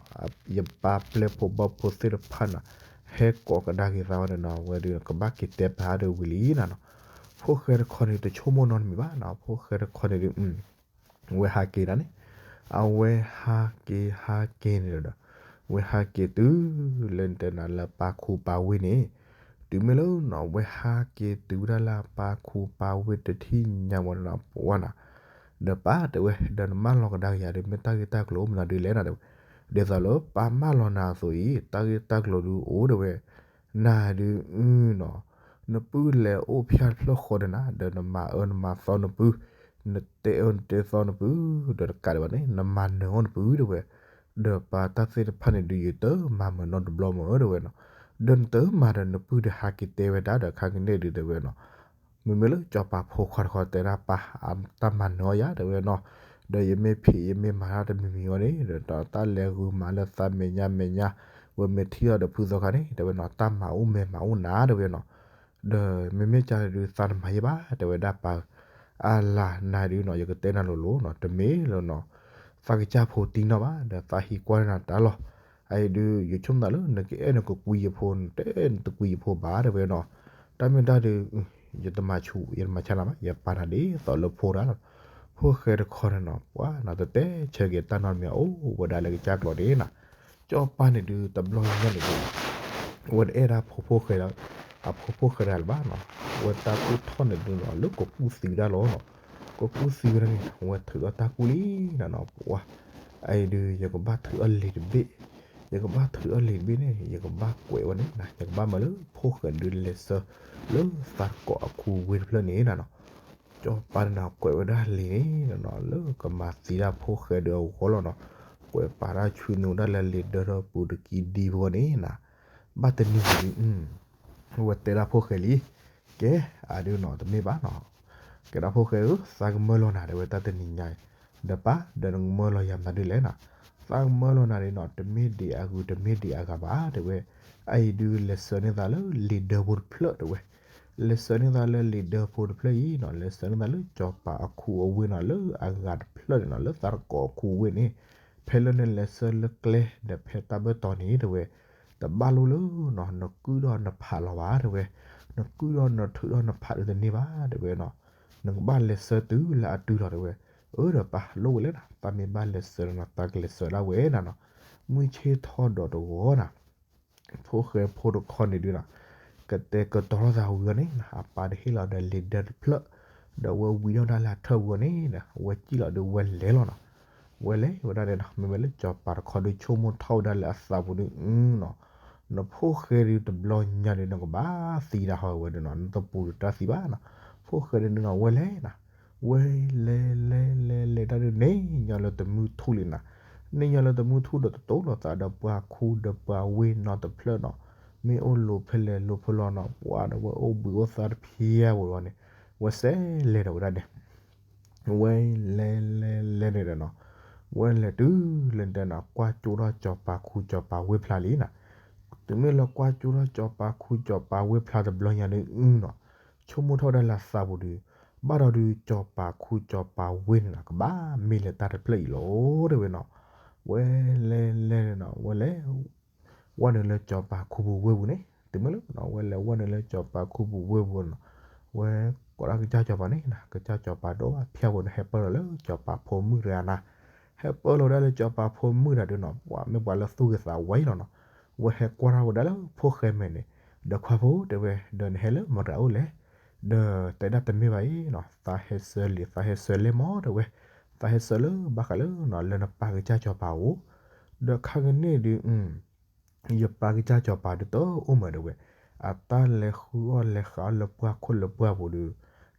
ယပၢ်ပျဲၢ်ဖိဘီၣ်ဖိသ့ၣ်တဖၣ်န့ၣ် ဟဲကိးကဒါက့ၤသးဝဲန့ၣ်နီၤ, အဝဲဒုးကဘၣ်က့ၤတဲပာ်အါဒုးဝံၤလံနီၤနီၤ, ဖိၣ်ဃဲတခီန့ၣ် တဆိကမိၣ်နီတမံၤဘၣ်နီၤ, ဖိၣ်ဃဲတခီန့ၣ်ဒုး အဝဲဟးက့ၤဒၣ်န့ၣ်, အဝဲဟးက့ၤဟးက့ၤန့ၣ်ဒီး, အဝဲဟးက့ၤတုၤလၢတဲနၤလၢပၢ်ခူပၢ်ဝ့ၢ်န့ၣ်, တုၤမ့ၢ်လၢနီၤ အဝဲဟးက့ၤတုၤဝဲဒၣ်လၢပၢ်ခူပၢ်ဝ့ၢ်တထံၣ်ညါဝဲန့ၣ်နီၤ ပှၤနီၤ, ဒီးပၢ်တဲဝဲ ဒီးနမၢလီၤကဒါက့ၤယၤဒီး မ့ၢ်တၢ်ဂ့ၢ်တၢ်ကျိၤမနုၤဒုးလဲၣ်နီၤတဲဝဲ, ဒ်သိးလၢပၢ်မၢလီၤနၤအသိးအံၤ တၢ်ဂ့ၢ်တၢ်ကျိၤဒုးအိၣ်တဲဝဲ, နၤဒုးအုနီၤ, နပုၢ်လဲၤအိၣ်ဖၠါတဖျၢၣ်ဃီဒီးနၤ ဒီးနမၤအၢနမၤသီနပုၢ်, နတဲအၢနတဲသီနပုၢ်, ဒီးတကးဒံးဘၣ်န့ၣ် နမၤနၢၤအီၤနပုၢ်တဲဝဲ, ဒီးပၢ်တၢ်သ့ၣ်တဖၣ်န့ၣ်ဒုး ယတမၤမုာ်နီတဘျီမၢ်တဲဝဲနီၤ, ဒီးနတမၤဒီးနပုၢ်ဒီးဟးက့ၤတဲဝဲဒၣ်ဒီးခါကန့ၣ်ဒုးတဲဝဲနီၤ, မ့မ့ၢ်လၢကၠီၤပၤဖိခွါတခီတဲဒၣ်ပၢ် တၢ်မၤနၢၤအီၤယၤတဲဝဲနီၤ, ဒီးယမ့ၢ်ဖံးယမ့ၢ်မၤတၢ်တမံၤမံၤအီၤန့ၣ် ဒီးတၢ်လဲၤဂုာ်မၤလၢသးမဲာ်ညါမဲာ်ညါ, ဝဲမ့ၢ်ထံၣ်အီၤဒီးဖုသီခါန့ၣ် တဲဝဲနီၤ တၢ်မၤအိၣ်မဲာ်မၤအိၣ်နၤတဲဝဲနီၤ, ဒီးမ့မ့ၢ်ကၢ်န့ၣ်ဒုး သးတမၤယဲဘၣ် တဲဝဲဒၣ်ပၢ်ဧၢ, အလၤနၤဒုးနီၤ ယကတဲနၤလိၤလိၤနီၤ တမ့ၢ်လၢနီၤ သးကစၢ်ဖိတံၢ်နီၣ်ဘၣ် ဒီးသးဟံးကွၢ်နၤတၢ်လီၤ, အအံၤဒုး ယဆိကမိၣ်သးလၢ နကအဲၣ်နကကွံယဖိ နတအဲၣ်နတကွံယဖိဘၣ် တဲဝဲနီၤ, တၢ်မ့ၢ်တၢ်ဒုး ယတမၤဆူၣ် ယတမၤဆါနၤဘၣ် ယပာ်နၤဒ်သိးလၢဖိတၢ်လီၤ, ဖိၣ်ဃဲတခီန့ၣ်နီၤ ပှၤနီၤ တတဲဆၢက့ၤတၢ်နီတမံၤ အိၣ်ဝဲဒၣ်လၢကစၢ်ကျိၤန့ၣ်နီၤ, ကၠီၤပၤန့ၣ်ဒုး တဘျီညါန့ၣ်ဒုး ဝဲတအဲၣ်ဒၣ်ဖိဖိၣ်ဃဲဒီး အဖိဖိၣ်ဃဲတဂၤလၢၤဘၣ်နီၤ, ဝဲတၢ်ကူၣ်ထီၣ်န့ၣ်ဒုးနီၤ လၢကကူၣ်သံဝဲဒၣ်လီၤနီၤ, ကကူၣ်သံဝဲဒၣ်န့ၣ် ဝဲထုးထီၣ်တၢ်ကူၣ်လံနီၤနီၤ ပှၤ အအံၤဒုး ယကဘၣ်ထုးအီၣ်လံာ်တဘ့ၣ်, ယကဘၣ်ထုးအီၣ်လံာ်တဘ့ၣ်န့ၣ် ယကဘၣ်ကွဲးဝဲန့ၣ်နီၤ ယကဘၣ်မၢလၢဖိၣ်ဃဲဒုးလဲၤဆၢ လၢသးတကိးအခိဝ့ၢ်တဖျၢၣ်န့ၣ်နီၤနီၤ, ကၠီၤပၤန့ၣ်နီၤ ကွဲးဝဲဒၣ်လံာ်န့ၣ်နီၤနီၤ လၢကမၤသံဒၣ်ဖိၣ်ဃဲဒုးအဂီၢ်လီၤနီၤ, ကွဲးပာ်တၢ်ဆွံနုာ်ဒၣ်လၢလံာ်ဒၢထီၣ်ပူၤတကံဒံဖိန့ၣ်နီၤ, ဘၣ်တနံၤန့ၣ်ဒုး ဝဲတဲဒၣ်ဖိၣ်ဃဲလံ, ကဲ အဒုးနီၤ တမ့ၢ်ဘၣ်နီၤ, ကဲဒၣ်ဖိၣ်ဃဲဧၢ သးကမၢလီၤနၤ တဲဝဲတၢ်တနံၤညါအံၤ, ဒီးပၢ် ဒီးနကမၢလီၤယၤမနုၤဒုးလဲၣ်နီၤ, သးကမၢလီၤနၤန့ၣ်နီၤ တမ့ၢ်ဒံးအဂုၤ တမ့ၢ်ဒံးအဂၤဘၣ် တဲဝဲ, အအံၤဒုး လဲၤဆှၢန့ၢ်သးလၢလံာ်ဒၢဖိတဖျၢၣ် တဲဝဲ, လဲၤဆှၢန့ၢ်သးလၢလံာ်ဒၢဖိတဖျၢၣ်အံၤနီၤ လဲၤဆှၢန့ၢ်သးလၢကၠီၤပၤအခိအဝ့ၢ်နီၤ လၢအဂၤတဖျၢၣ်န့ၣ်နီၤ လၢသးတကိးအခိဝ့ၢ်န့ၣ်, ဖဲလၢနလဲၤဆှၢလၢကျဲ ဒီးဖဲတၢ်ဘၢၣ်တီၤန့ၣ် တဲဝဲ တဘၣ်လိၣ်လၢနီၤ နကုၢ်ဒီးနဖးလီၤဘၣ် တဲဝဲ, နကုၢ်ဒီးနထုးဒီးနဖးဒုးတန့ၢ်ဘၣ် တဲဝဲနီၤ, နကဘၣ်လဲၤဆှၢတုၤလၢအတုၤလီၤ တဲဝဲ, အၢ ဒီးပၢ်လိၣ်ဝဲလဲၣ်နီၤ သးမ့ၢ်ဘၣ်လဲၤဆှၢနီၤ သးကလဲၤဆှၢဒၣ်ဝဲနီၤနီၤ, မုၢ်ဆ့ၣ်ထီၣ်ဒီးတဂီၤနီၤ ဖိၣ်ဃဲဖိတခီန့ၣ်ဒုးနီၤ, ကတဲာ်ကတီၤထီၣ်သးဝံၤအီၤန့ၣ်နီၤ အပၢ်တဟ့ၣ်လီၤဒီးလံာ်ဒၢတဖျၢၣ်, ဒီးအဝဲဝံထီၣ်ဒၣ်လၢအထၢၣ်ဝံၤအီၤန့ၣ်ဒီး အဝဲစံၣ်လီၤဒီးဝဲလဲၤလီၤနီၤ, ဝဲလဲၤဝဲဒၣ်န့ၣ်နီၤ မ့မ့ၢ်လၢကၠီၤပၤတခီဒုးဆိကမိၣ်ထီၣ်ဝဲဒၣ်လၢအသးပူၤဒုးနီၤ, နဖိၣ်ဃဲဒုးတဘျီညါဒုး နကဘၣ်သံဒၣ်ဟီဝဲဒၣ်နီၤ, နတပူၤဒုးတၢ်သံဘၣ်နီၤ. ဖိၣ်ဃဲဒုးနီၤ ဝဲလဲၤနီၤ, ဝဲလဲၤလဲၤလဲၤလဲၤတၢ်ဒုး န့ၢ်ညီလၢတမုၢ်ထူၣ်လံနီၤ. န့ၢ်ညီလၢတမုၢ်ထူၣ်ဒီးတတိလိာ်သးဒီးပှၤခူဒီးပှၤဝ့ၢ်နီတဖျၢၣ်နီၤ, မ့ၢ်အိၣ်လိၤဖဲလဲၣ်လိၤဖဲလဲၣ်နီၤ, ပှၤဒီးဝဲအိၣ်ဘှံးအိၣ်သါတဖျဲးဝဲလီၤန့ၣ်, ဝဲစဲးလဲၤဒီးဝဲဒၣ်န့ၣ် ဝဲလဲၤလဲၤလဲၤန့ၣ်ဒီးနီၤ, ဝဲလဲၤတုၤလၢတဲနီၤ ကွၢ်ကၠိထီၣ်စီၤပၤခူစီၤပၤဝ့ၢ်ဖျါလံနီၤ. တုၤမ့ၢ်လၢကွၢ်ကၠိထီၣ်စီၤပၤခူစီၤပၤဝ့ၢ်ဖျါတဘျီညါဒုးနီၤ, ဆိကမိၣ်ထီၣ်ဝဲဒၣ်လၢအသးပူၤဒုး, ဘၣ်ဒီးဒုးစီၤပၤခူစီၤပၤဝ့ၢ်န့ၣ်နီၤ ကဘၣ်မ့ၢ်လဲၤတၢ်တဖျၢၣ်အံၤလီၤတဲဝဲနီၤ. ဝဲလဲၤလဲၤန့ၣ်နီၤ ဝဲလဲၤ ဝဲနုာ်လၢစီၤပၤခူပူၤဝ့ၢ်ပူၤန့ၣ်, တုၤမ့ၢ်လၢနီၤ ဝဲလဲၤဝဲနုာ်လၢစီၤပၤခူပူၤဝ့ၢ်ပူၤနီၤ, ဝဲကိးဒၣ်ကစၢ်စီၤပၤန့ၣ်နီၤ, ကစၢ်စီၤပၤဒိၣ်ဘၣ်ဖၠၣ်ဖိန့ၣ် ဟဲပၢၢ်လီၤလၢစီၤပၤဖိမုၣ်တဂၤနၤ, ဟဲပၢၢ်လီၤဝဲဒၣ်လၢစီၤပၤဖိမုၣ်တဂၤဒုးနီၤ, ပှၤမ့ၢ်ပှၤလၢသူၣ်ဂ့ၤသးဝါအံၤလီၤနီၤ. ဝဲဟဲကွၢ်ထီၣ်ဝဲဒၣ်လၢဖိၣ်ဃဲမဲာ်န့ၣ်, ဒီးခွါဖိတဲဝဲ, ဒီးနဟဲလၢမတၤအိၣ်လဲၣ်, ဒီးတဲဒၣ်တမ့ၢ်ဘၣ်အံၤနီၤ, သးဟဲဆှၢလံာ် သးဟဲဆှၢလဲၣ်မးတဲဝဲ, သးဟဲဆှၢလၢဘၣ်ဃးလၢနီၤ လၢနပၢ်ကစၢ်စီၤပၤအအိၣ်, ဒီးခါကန့ၣ်ဒုး ယပၢ်ကစၢ်စီၤပၤဒုးတအိၣ်မးတဲဝဲ, အတၢ်လဲၤဃုအီၣ်လဲၤဃးအီၣ်လၢပှၢ်ခိၣ်လၢပှၢ်ပူၤဒုး,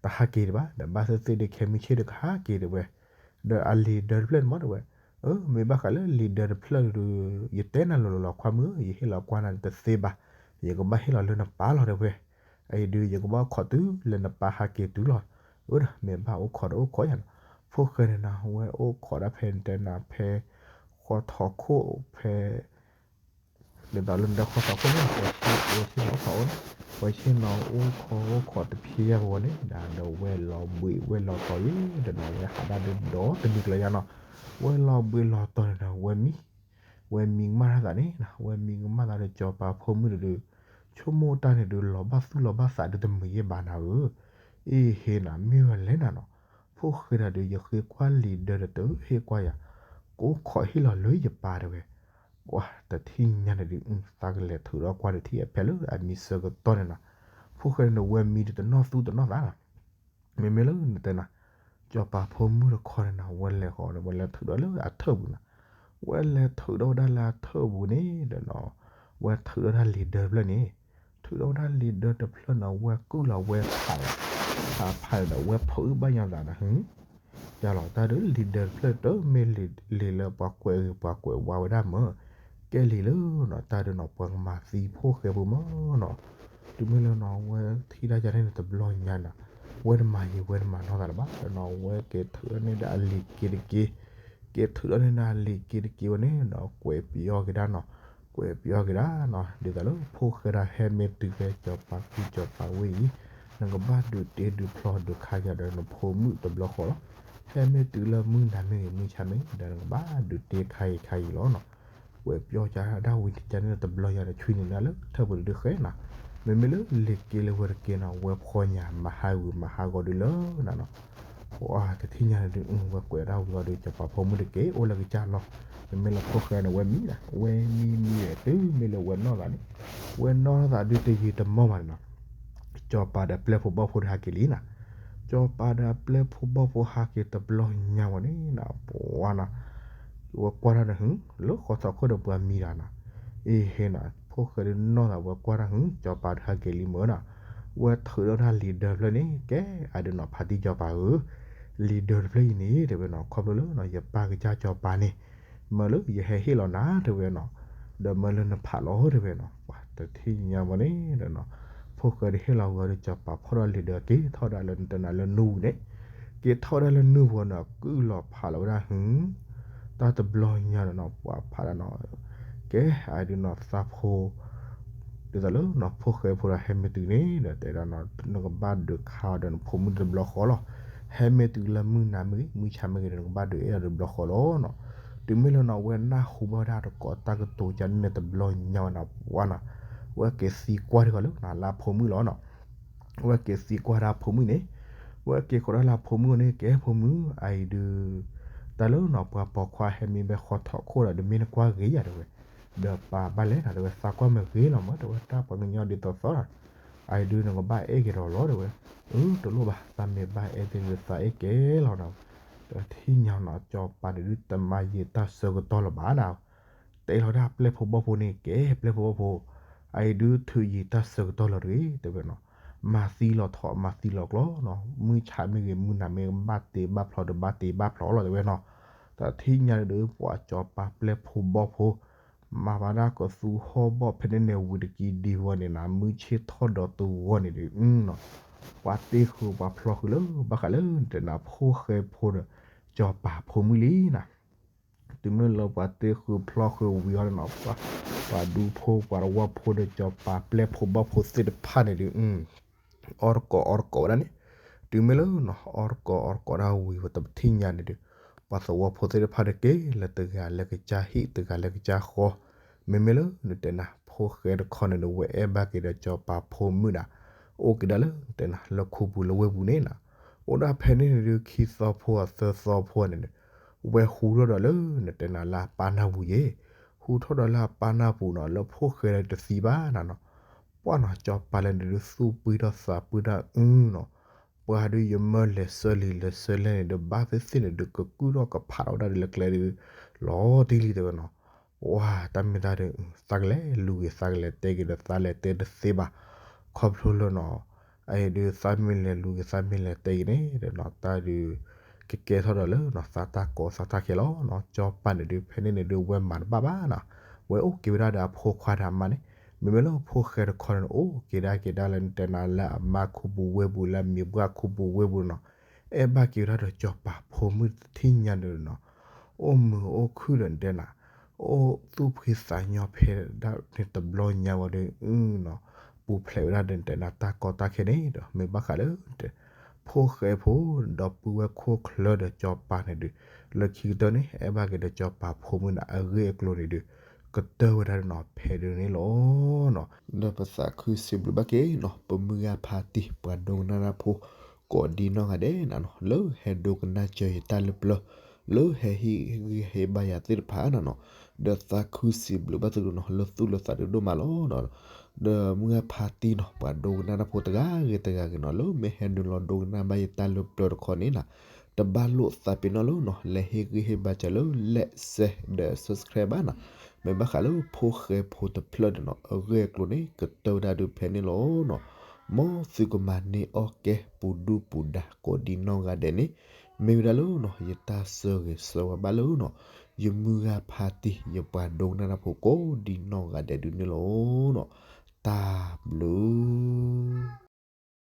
တဟးက့ၤဒံးဘၣ်, ဒီးဘၣ်သ့ၣ်သ့ၣ်ဒုးခဲမုၢ်ဆ့ၣ်ဒုးကဟးက့ၤတဲဝဲ, ဒီးအလံာ်ဒၢတဖျၢၣ်န့ၣ်မးတဲဝဲ, အၢ မ့ၢ်ဘၣ်ဃးလၢလံာ်ဒၢတဖျၢၣ်ဒုး, ယတဲနၤလိၤလိၤလီၤခွါမုၣ်ဧၢ, ယဟ့ၣ်လီၤကွၢ်နၤတသ့ဘၣ်, ယကဘၣ်ဟ့ၣ်လီၤလၢနပၢ်လီၤတဲဝဲ, အအံၤဒုး ယကဘၣ်အိၣ်ခိးတုၤလၢနပၢ်ဟးက့ၤတုၤလီၤ, အၢ ဒီးမ့ၢ်ဘၣ်အိၣ်ခိးဒီးအိၣ်ခိးယၤနီၤ, ဖိၣ်ဃဲန့ၣ်နီၤ ဝဲအိၣ်ခိးဒၣ်ဖဲတဲနၤဖဲ ဃီထီၣ်ခိၣ်ဖဲ ဒ်သိးလၢနဒၢဃီထီၣ်ခိၣ်န့ၣ် ပှၤဆ့ၣ်နီၤအိၣ်ခိးအိၣ်, ပှၤဆ့ၣ်နီၤအိၣ်ခိးအိၣ်ခိးတဖျဲယါပူၤန့ၣ် ဒီးဝဲလီၤဘှံးဝဲလီၤတီၤယံၤ ဒီးနီၤ ဝဲဟးဒၣ်ဒုးဒီတနံၤကျၢၤယါနီၤ, ဝဲလီၤဘှံးလီၤတီၤန့ၣ်ဒီး ဝဲမံ, ဝဲမံကမၣ်တၢ်သးန့ၣ်နီၤ, ဝဲမံကမၣ်သးဒီးစီၤပၤဖိမုၣ်ဒုး, ဆိကမိၣ်တၢ်န့ၣ်ဒုး လီၤဘၣ်သူၣ်လီၤဘၣ်သးဒုးတမုာ်ယဲၢ်ဘၣ်နၤဧၢ, အ့ဟ့နီၤ မ့ၢ်ဝဲလဲၣ်နၤနီၤ, ဖိၣ်ဃဲတၢ်ဒုး ယဃ့ကွၢ်လံာ်ဒၢတတဟ့ၣ်ကွၢ်ယၤ, ကအိၣ်ခိးဟ့ၣ်လီၤလၢယပၢ်တဲဝဲ, ပှၤတထံၣ်ညါန့ၣ်ဒုး သးကလဲၤထုးထီၣ်ကွၢ်တထံၣ်အဖဲလၢအမံဆၢကတီၢ်န့ၣ်နီၤ, ဖိၣ်ဃဲန့ၣ် ဝဲမံဒုးတနီၣ်သူတနီၣ်သးနီၤ, မ့မ့ၢ်လၢနတဲနၤ, စီၤပၤဖိမုၣ်တခီန့ၣ်နီၤ ဝဲလဲၤဃီန့ၣ် ဝဲလဲၤထုးထီၣ်လၢအထၢၣ်ပူၤနီၤ, ဝဲလဲၤထုးထီၣ်ဝဲဒၣ်လၢအထၢၣ်ပူၤန့ၣ်ဒီးနီၤ, ဝဲထုးထီၣ်ဒၣ်လံာ်ဒၢတဖျၢၣ်န့ၣ်, ထုးထီၣ်ဝဲဒၣ်လံာ်ဒၢတဖျၢၣ်န့ၣ် ဝဲကုၢ်လီၤဝဲဖးလီၤ, ဖးဖးဒီးဝဲဖီၣ်အုၣ်ဘၣ်ညီသးနီၤ, ယလီၤတၢ်ဒုးလံာ်ဒၢတဖျၢၣ်တမ့ၢ်လံာ်လၢပှၤကွဲးဂ့ၤပှၤကွဲးဝါဝဲဒၣ်မၢ်, ကဲလံာ်လၢနီၤ တၢ်ဒုးနီၤ ပှၤကမၤသံဖိၣ်ဃဲဖိမၢ်နီၤ, တုၤမ့ၢ်လၢနီၤ ဝဲထံၣ်တၢ်ယါန့ၣ်တဘျီညါနီၤ, ဝဲတမၤယံၤဝဲတမၤနီၢ်သးလၢၤဘၣ်, ဒီးနီၤ ဝဲက့ၤထုးထီၣ်န့ၢ်ဒၣ်အလံာ်က့ၤတက့ၢ်, က့ၤထုးထီၣ်န့ၢ်ဒၣ်အလံာ်က့ၤတက့ၢ်ဝဲန့ၣ်ဒီး ကွဲးပယီၤက့ၤဒၣ်နီၤ, ကွဲးပယီၤက့ၤဒၣ်နီၤ ဒ်သိးလၢဖိၣ်ဃဲဒၣ် ဟဲမ့ၢ်တုၤဖဲစီၤပၤခူစီၤပၤဝ့ၢ်အံၤ, နကဘၣ်ဒုးတ့ဒုးဖျီဒုးခးက့ၤဒီးနဖိမုၣ်တဘျီဃီလီၤ, ဟဲမ့ၢ်တုၤလၢမုၢ်နၤမ့ၢ်ဂ့ၤ မုၢ်ဆါမ့ၢ်ဂ့ၤ ဒီးနကဘၣ်ဒုးတ့ခါဂ့ၤခါဂ့ၤလီၤနီၤ, ကွဲးပယီၤက့ၤဒၣ်ဝံၤတကန့ၣ်တဘျီညါဒီး ဆွံနုာ်နၤလၢထၢၣ်ပူၤတဒုဃဲနီၤ, မ့မ့ၢ်လၢလံာ်က့ၤလၢဝဲတက့ၢ်နီၤ ဝဲဖီၣ်ညါမၤဟးဂူာ်မၤဟးဂီၤဒုးလၢနၤနီၤ, ပှၤတထံၣ်ညါန့ၣ်ဒုး ဝဲကွဲးဒၣ်ဝံၤအီၤဒီး စီၤပၤဖိမုၣ်တက့ၢ် အိၣ်လၢကစၢ်လီၤ, မ့မ့ၢ်လၢဖိၣ်ဃဲန့ၣ် ဝဲမံနီၤ ဝဲမံမံဒီးတုၤမ့ၢ်လၢဝဲနီၢ်သးန့ၣ်, ဝဲနီၢ်သးဒုးတယံာ်တမီၢ်ဘၣ်န့ၣ်နီၤ စီၤပၤဒီးအပျဲၢ်ဖိဘီၣ်ဖိဒီးဟးက့ၤလံနီၤ, စီၤပၤဒီးအပျဲၢ်ဖိဘီၣ်ဖိဟးက့ၤတဘျီညါဝဲန့ၣ်နီၤ ပှၤနီၤ, ဝဲကွၢ်တၢ်ဒီး လၢဃီထီၣ်ခိၣ်ဒီးပှၤမံတၢ်နီၤ, အ့ဟ့နီၤ ဖိၣ်ဃဲဒုးနီၢ်သးဝဲကွၢ်တၢ် စီၤပၤဒီးဟးက့ၤလံမၢ်နီၤ, ဝဲထုးထီၣ်တၢ်လံာ်ဒၢတဖျၢၣ်န့ၣ် ကဲအဒုးနီၤ ဖါတံၢ်စီၤပၤဧၢ, လံာ်ဒၢတဖျၢၣ်အံၤန့ၣ် တဲဝဲနီၤ ခီဖျိလၢနီၤ ယပၢ်ကစၢ်စီၤပၤန့ၣ် မၢလၢယဟဲဟ့ၣ်လီၤနၤတဲဝဲနီၤ, ဒီးမၢလၢနဖးလီၤတဲဝဲနီၤ, ပှၤတထံၣ်ညါမၢ်န့ၣ်ဒီးနီၤ, ဖိၣ်ဃဲဒုးဟ့ၣ်လီၤဝဲဒီးစီၤပၤဖီၣ်ထီၣ်လံာ်ဒၢက့ၤထီၣ်ဒၣ်လၢနတဲနၤလၢနူပူၤန့ၣ်, က့ၤထီၣ်ဒၣ်လၢနူပူၤန့ၣ် ကုၢ်လီၤဖးလီၤဝဲဒၣ် တၢ်တဘျီညါဒီးနီၤ ပှၤဖးဒၣ်နီၤ, ကဲအဒုးနီၤ သးဖိ ဒ်သိးလၢနီၤ ဖိၣ်ဃဲဖိဒီးဟဲမ့ၢ်တုၤန့ၣ်ဒီး တဲဒၣ်နီၤ နကဘၣ်ဒုးခးအီၤဒီးနဖိမုၣ်တဘျီဃီလီၤ, ဟဲမ့ၢ်တုၤလၢမုၢ်နၤမ့ၢ်ဂ့ၤ မုၢ်ဆါမ့ၢ်ဂ့ၤဒီး နကဘၣ်ဒုးအဲၣ်အီၤတဘျီဃီလီၤနီၤ, တုၤမ့ၢ်လၢနီၤ ဝဲနၢ်ဟူဘၣ်ဝဲဒၣ်တကိးတၢ်ကတိၤကန့ၣ်တဘျီညါဝဲနီၤ ပှၤနီၤ, ဝဲက့ၤသံကွၢ်တဂီၤလၢနီၤ လၢဖိမုၣ်လီၤနီၤ ဝဲက့ၤသံကွၢ်ဒၣ်ဖိမုၣ်န့ၣ်, ဝဲက့ၤဃီၤဒၣ်လၢဖိမုၣ်န့ၣ် ကဲဖိမုၣ် အအံၤဒုး တၢ်လၢနီၤ ပှၤပိာ်ခွါဟဲမ့ၢ်ဘဲဃီထီၣ်ခိၣ်ဒီး ဒုးမ့ၢ်နကွၢ်ဂ့ၤယၤတဲဝဲ, ဒီးပာ်ဘၣ်လဲၣ်နီၤ တဲဝဲ သးကွၢ်မ့ၢ်ဂ့ၤလီၤမၢ် တဲဝဲ တၢ်ပှၤကညီဒ်သိးသိးနီၤ, အအံၤဒုးနကဘၣ်အဲၣ်က့ၤဒီးလီၤတဲဝဲ, အၢ တလိၣ်ဘၣ် သးမ့ၢ်ဘၣ်အဲၣ်သ့ၣ်ဒုးသးအဲၣ်က့ၤလီၤနီၤ, ဒီးထံၣ်ညါနီၤ စီၤပၤန့ၣ်ဒုးတမၤယံၤတၢ်ဆၢကတီၢ်လၢၤဘၣ်နီၤ တဲလီၤဒၣ်ပျဲၢ်ဖိဘီၣ်ဖိန့ၣ် ကဲပျဲၢ်ဖိဘီၣ်ဖိ, အအံၤဒုးထုးယံာ်တၢ်ဆၢကတီၢ်လီၤတဂ့ၤ တဲဝဲနီၤ, မၤသံလီၤထီၣ် မၤသံလီၤကျီနီၤ, မုၢ်ဆါမ့ၢ်ဂ့ၤ မုၢ်နၤမ့ၢ်ဂ့ၤ ဘၣ်တ့ဘၣ်ဖျီဒီး ဘၣ်တ့ဘၣ်ဖျီလီၤ တဲဝဲနီၤ, တထံၣ်ညါဒုး ပှၤစီၤပၤပျဲၢ်ဖိဘီၣ်ဖိ မၤဘၣ်ဒၣ်ကသူဟီၣ်ဘီၣ်ဖဲန့ၣ်န့ၣ် ဝံၤတကံဒံဝီန့ၣ်နီၤ, မုၢ်ဆ့ၣ်ထီၣ်ဒီးတဝီန့ၣ်ဒုး ပှၤတ့ဃုာ်ပှၤဖျီဃုာ်လၢ ဘၣ်ဃးလၢတဲနၤ ဖိၣ်ဃဲဖိဒီး စီၤပၤဖိမုၣ်လံနီၤ, တုၤမ့ၢ်လၢပှၤတ့ဃုာ်ဖျီဃုာ်ဝံၤအီၤန့ၣ်နီၤ, ပှၤဒူဖိ ပှၤတဝီဖိဒီး စီၤပၤပျဲၢ်ဖိဘီၣ်ဖိသ့ၣ်တဖၣ်န့ၣ်ဒုး အီၣ်တကိးအီတကိးဝဲဒၣ်န့ၣ်, တုၤမ့ၢ်လၢနီၤ အီၣ်တကိးအီတကိးဒၣ်ဝံၤ ပတထံၣ်ညါန့ၣ်ဒုး ပှၤသဝီဖိသ့ၣ်တဖၣ်ဒီးက့ၤလၢတဂၤလၢကစၢ်ဟံၣ် တဂၤလၢကစၢ်ဃီ, မ့မ့ၢ်လၢနတဲနၤ ဖိၣ်ဃဲတခီန့ၣ်ဒုး ဝဲအဲၣ်ဘၣ်က့ၤဒီးစီၤပၤဖိမုၣ်နၤ, အိၣ်က့ၤဒၣ်လၢနတဲနၤ လၢခူပူၤလၢဝ့ၢ်ပူၤန့ၣ်နီၤ, အိၣ်ဒၣ်ဖဲန့ၣ်န့ၣ်ဒုး ခံသီဖိအသၢသီဖိန့ၣ်ဒုး ဝဲဟူထီၣ်ဒီးလၢနတဲနၤလၢအပၢ်နၢ်ပူၤယဲ, ဟူထီၣ်ဒီးလၢအပၢ်နၢ်ပူၤနီၤ လၢဖိၣ်ဃဲလၢတသံဘၣ်နၤနီၤ, ပှၢ်နီၤ စီၤပၤလဲၣ်န့ၣ်ဒုး သူၣ်ပှံၢ်ထီၣ်သးပှံၢ်တၢ်အုနီၤ, ပှၤဒုးယမၢလဲၤဆၢလံၤလဲၤဆၢလဲၣ်န့ၣ်ဒုး ဘၣ်သ့ၣ်သ့ၣ်န့ၣ်ဒုး ကကုၢ်ထီၣ်ကဖးထီၣ်ဝဲဒၣ်ဒ်လၢကျဲဒုး လီၤတံၢ်လံ တဲဝဲနီၤ, ပှၢ်တၢ်မ့ၢ်တၢ်ဒုး သးကလဲၤလူၤဂ့ၤ သးကလဲၤတဲဂ့ၤဒီး သးလဲၤတဲတသ့ဘၣ်, ခီဖျိလၢနီၤ အအံၤဒုး သးမ့ၢ်လဲၤလူၤဂ့ၤ သးမ့ၢ်လဲၤတဲဂ့ၤန့ၣ်ဒီးနီၤ တၢ်ဒုး ကကဲထီၣ်ဒီးလၢနီၤ သးတၢ်ကီသးတၢ်ခဲလီၤနီၤ, စီၤပၤန့ၣ်ဒုး ဖဲန့ၣ်န့ၣ်ဒုး ဝဲမၤတဘၣ်ဘၣ်နီၤ, ဝဲအိၣ်က့ၤဝဲဒၣ်ဒီးအဖိခွါဒီးအမါန့ၣ်, မ့မ့ၢ်လၢဖိၣ်ဃဲတခီန့ၣ် အိၣ်က့ၤဒၣ်က့ၤဒၣ်လၢနတဲနၤလၢအမါခူပူၤဝ့ၢ်ပူၤ လၢအမံၤပှၢ်ခူပူၤဝ့ၢ်ပူၤနီၤ, အဲၣ်ဘၣ်က့ၤဝဲဒၣ်ဒီးစီၤပၤဖိမုၣ်တထံၣ်ညါန့ၣ်နီၤ, အိၣ်မုာ်အိၣ်ခုၣ်ဒီးနတဲနၤ အိၣ်သူၣ်ဖှံသးညီဖဲဒၣ်န့ၣ်တဘျီညါဝဲဒုးနီၤ, ပူၤဖျဲးဝဲဒၣ်ဒီးနတဲနၤ တၢ်ကီတၢ်ခဲန့ၣ်ဒီး မ့ၢ်ဘၣ်ဃးလၢ ဖိၣ်ဃဲဖိ ဒီပုၢ်ဝဲၢ်ခိၣ်ချၢဒီးစီၤပၤန့ၣ်ဒုး လၢခံကတၢၢ်န့ၣ် အဲၣ်ဘၣ်က့ၤဒီးစီၤပၤဖိမုၣ်န့ၣ် အဂ့ၢ်အကျိၤန့ၣ်ဒုး ကတၢၢ်ဝဲဒၣ်နီၤ ဖဲဒုးန့ၣ်လီၤ. ဒီးပသးခုစံးဘျုးဘၣ်က့ၤနီၤ ပမုၢ်ဂၤဖါတံၢ် ပှၤဒိကနၣ်တၢ်ဖိ ကိးဒံနီၢ်ဂၤဒဲးနၤနီၤ လၢဟဲဒိကနၣ်စၢၤယတၢ်လၢပျၢၤ လၢဟဲဟ့ၣ်ဂံၢ်ဟ့ၣ်ဘါယၤသ့ၣ်တဖၣ်နၤနီၤ, ဒီးသးခုစံးဘျုးဘၣ်သုနီၤ လၢသူၣ်လၢသးဒုးဒိၣ်မးလီၤ. ဒီးမုၢ်ဂၤဖါတံၢ်နီၤ ပှၤဒိကနၣ်တၢ်ဖိတဂၤဂ့ၤတဂၤဂ့ၤနီၤ လၢမ့ၢ်ဟဲနုာ်လီၤဒိကနၣ်ဘၣ်ယတၢ်လၢပျၢၤတခီန့ၣ်နၤ, တဘၣ်လိၣ်သးပ့ၤနီၣ်လၢနီၤ လဲၤဟ့ၣ်ဂံၢ်ဟ့ၣ်ဘါစၢၤလၢ like share ဒီး subscribe ဘၣ်နၤ, မ့ၢ်ဘၣ်ဃးလၢဖိၣ်ဃဲဖိတဖျၢၣ်န့ၣ်နီၤ အဂ့ၢ်အကျိၤန့ၣ် ကတၢၢ်ဝဲဒၣ်ဒုးဖဲန့ၣ်လီၤနီၤ. မ်သုကမၤန့ၢ်အီၣ်ကဲပူၤဒုၣ်ပူၤဒါကိးဒံနီၢ်ဂၤဒဲးန့ၣ် မ့ၢ်ဝဲဒၣ်လၢနီၤ ယတၢ်ဆၢဂ့ၤဆၢဝါဘၣ်လၢနီၤ ယမုၢ်ဂၤဖါတံၢ် ယပှၤဒိကနၣ်တၢ်ဖိကိးဒံနီၢ်ဂၤဒဲးဒုးန့ၣ်လီၤနီၤ. တၢ်ဘျုး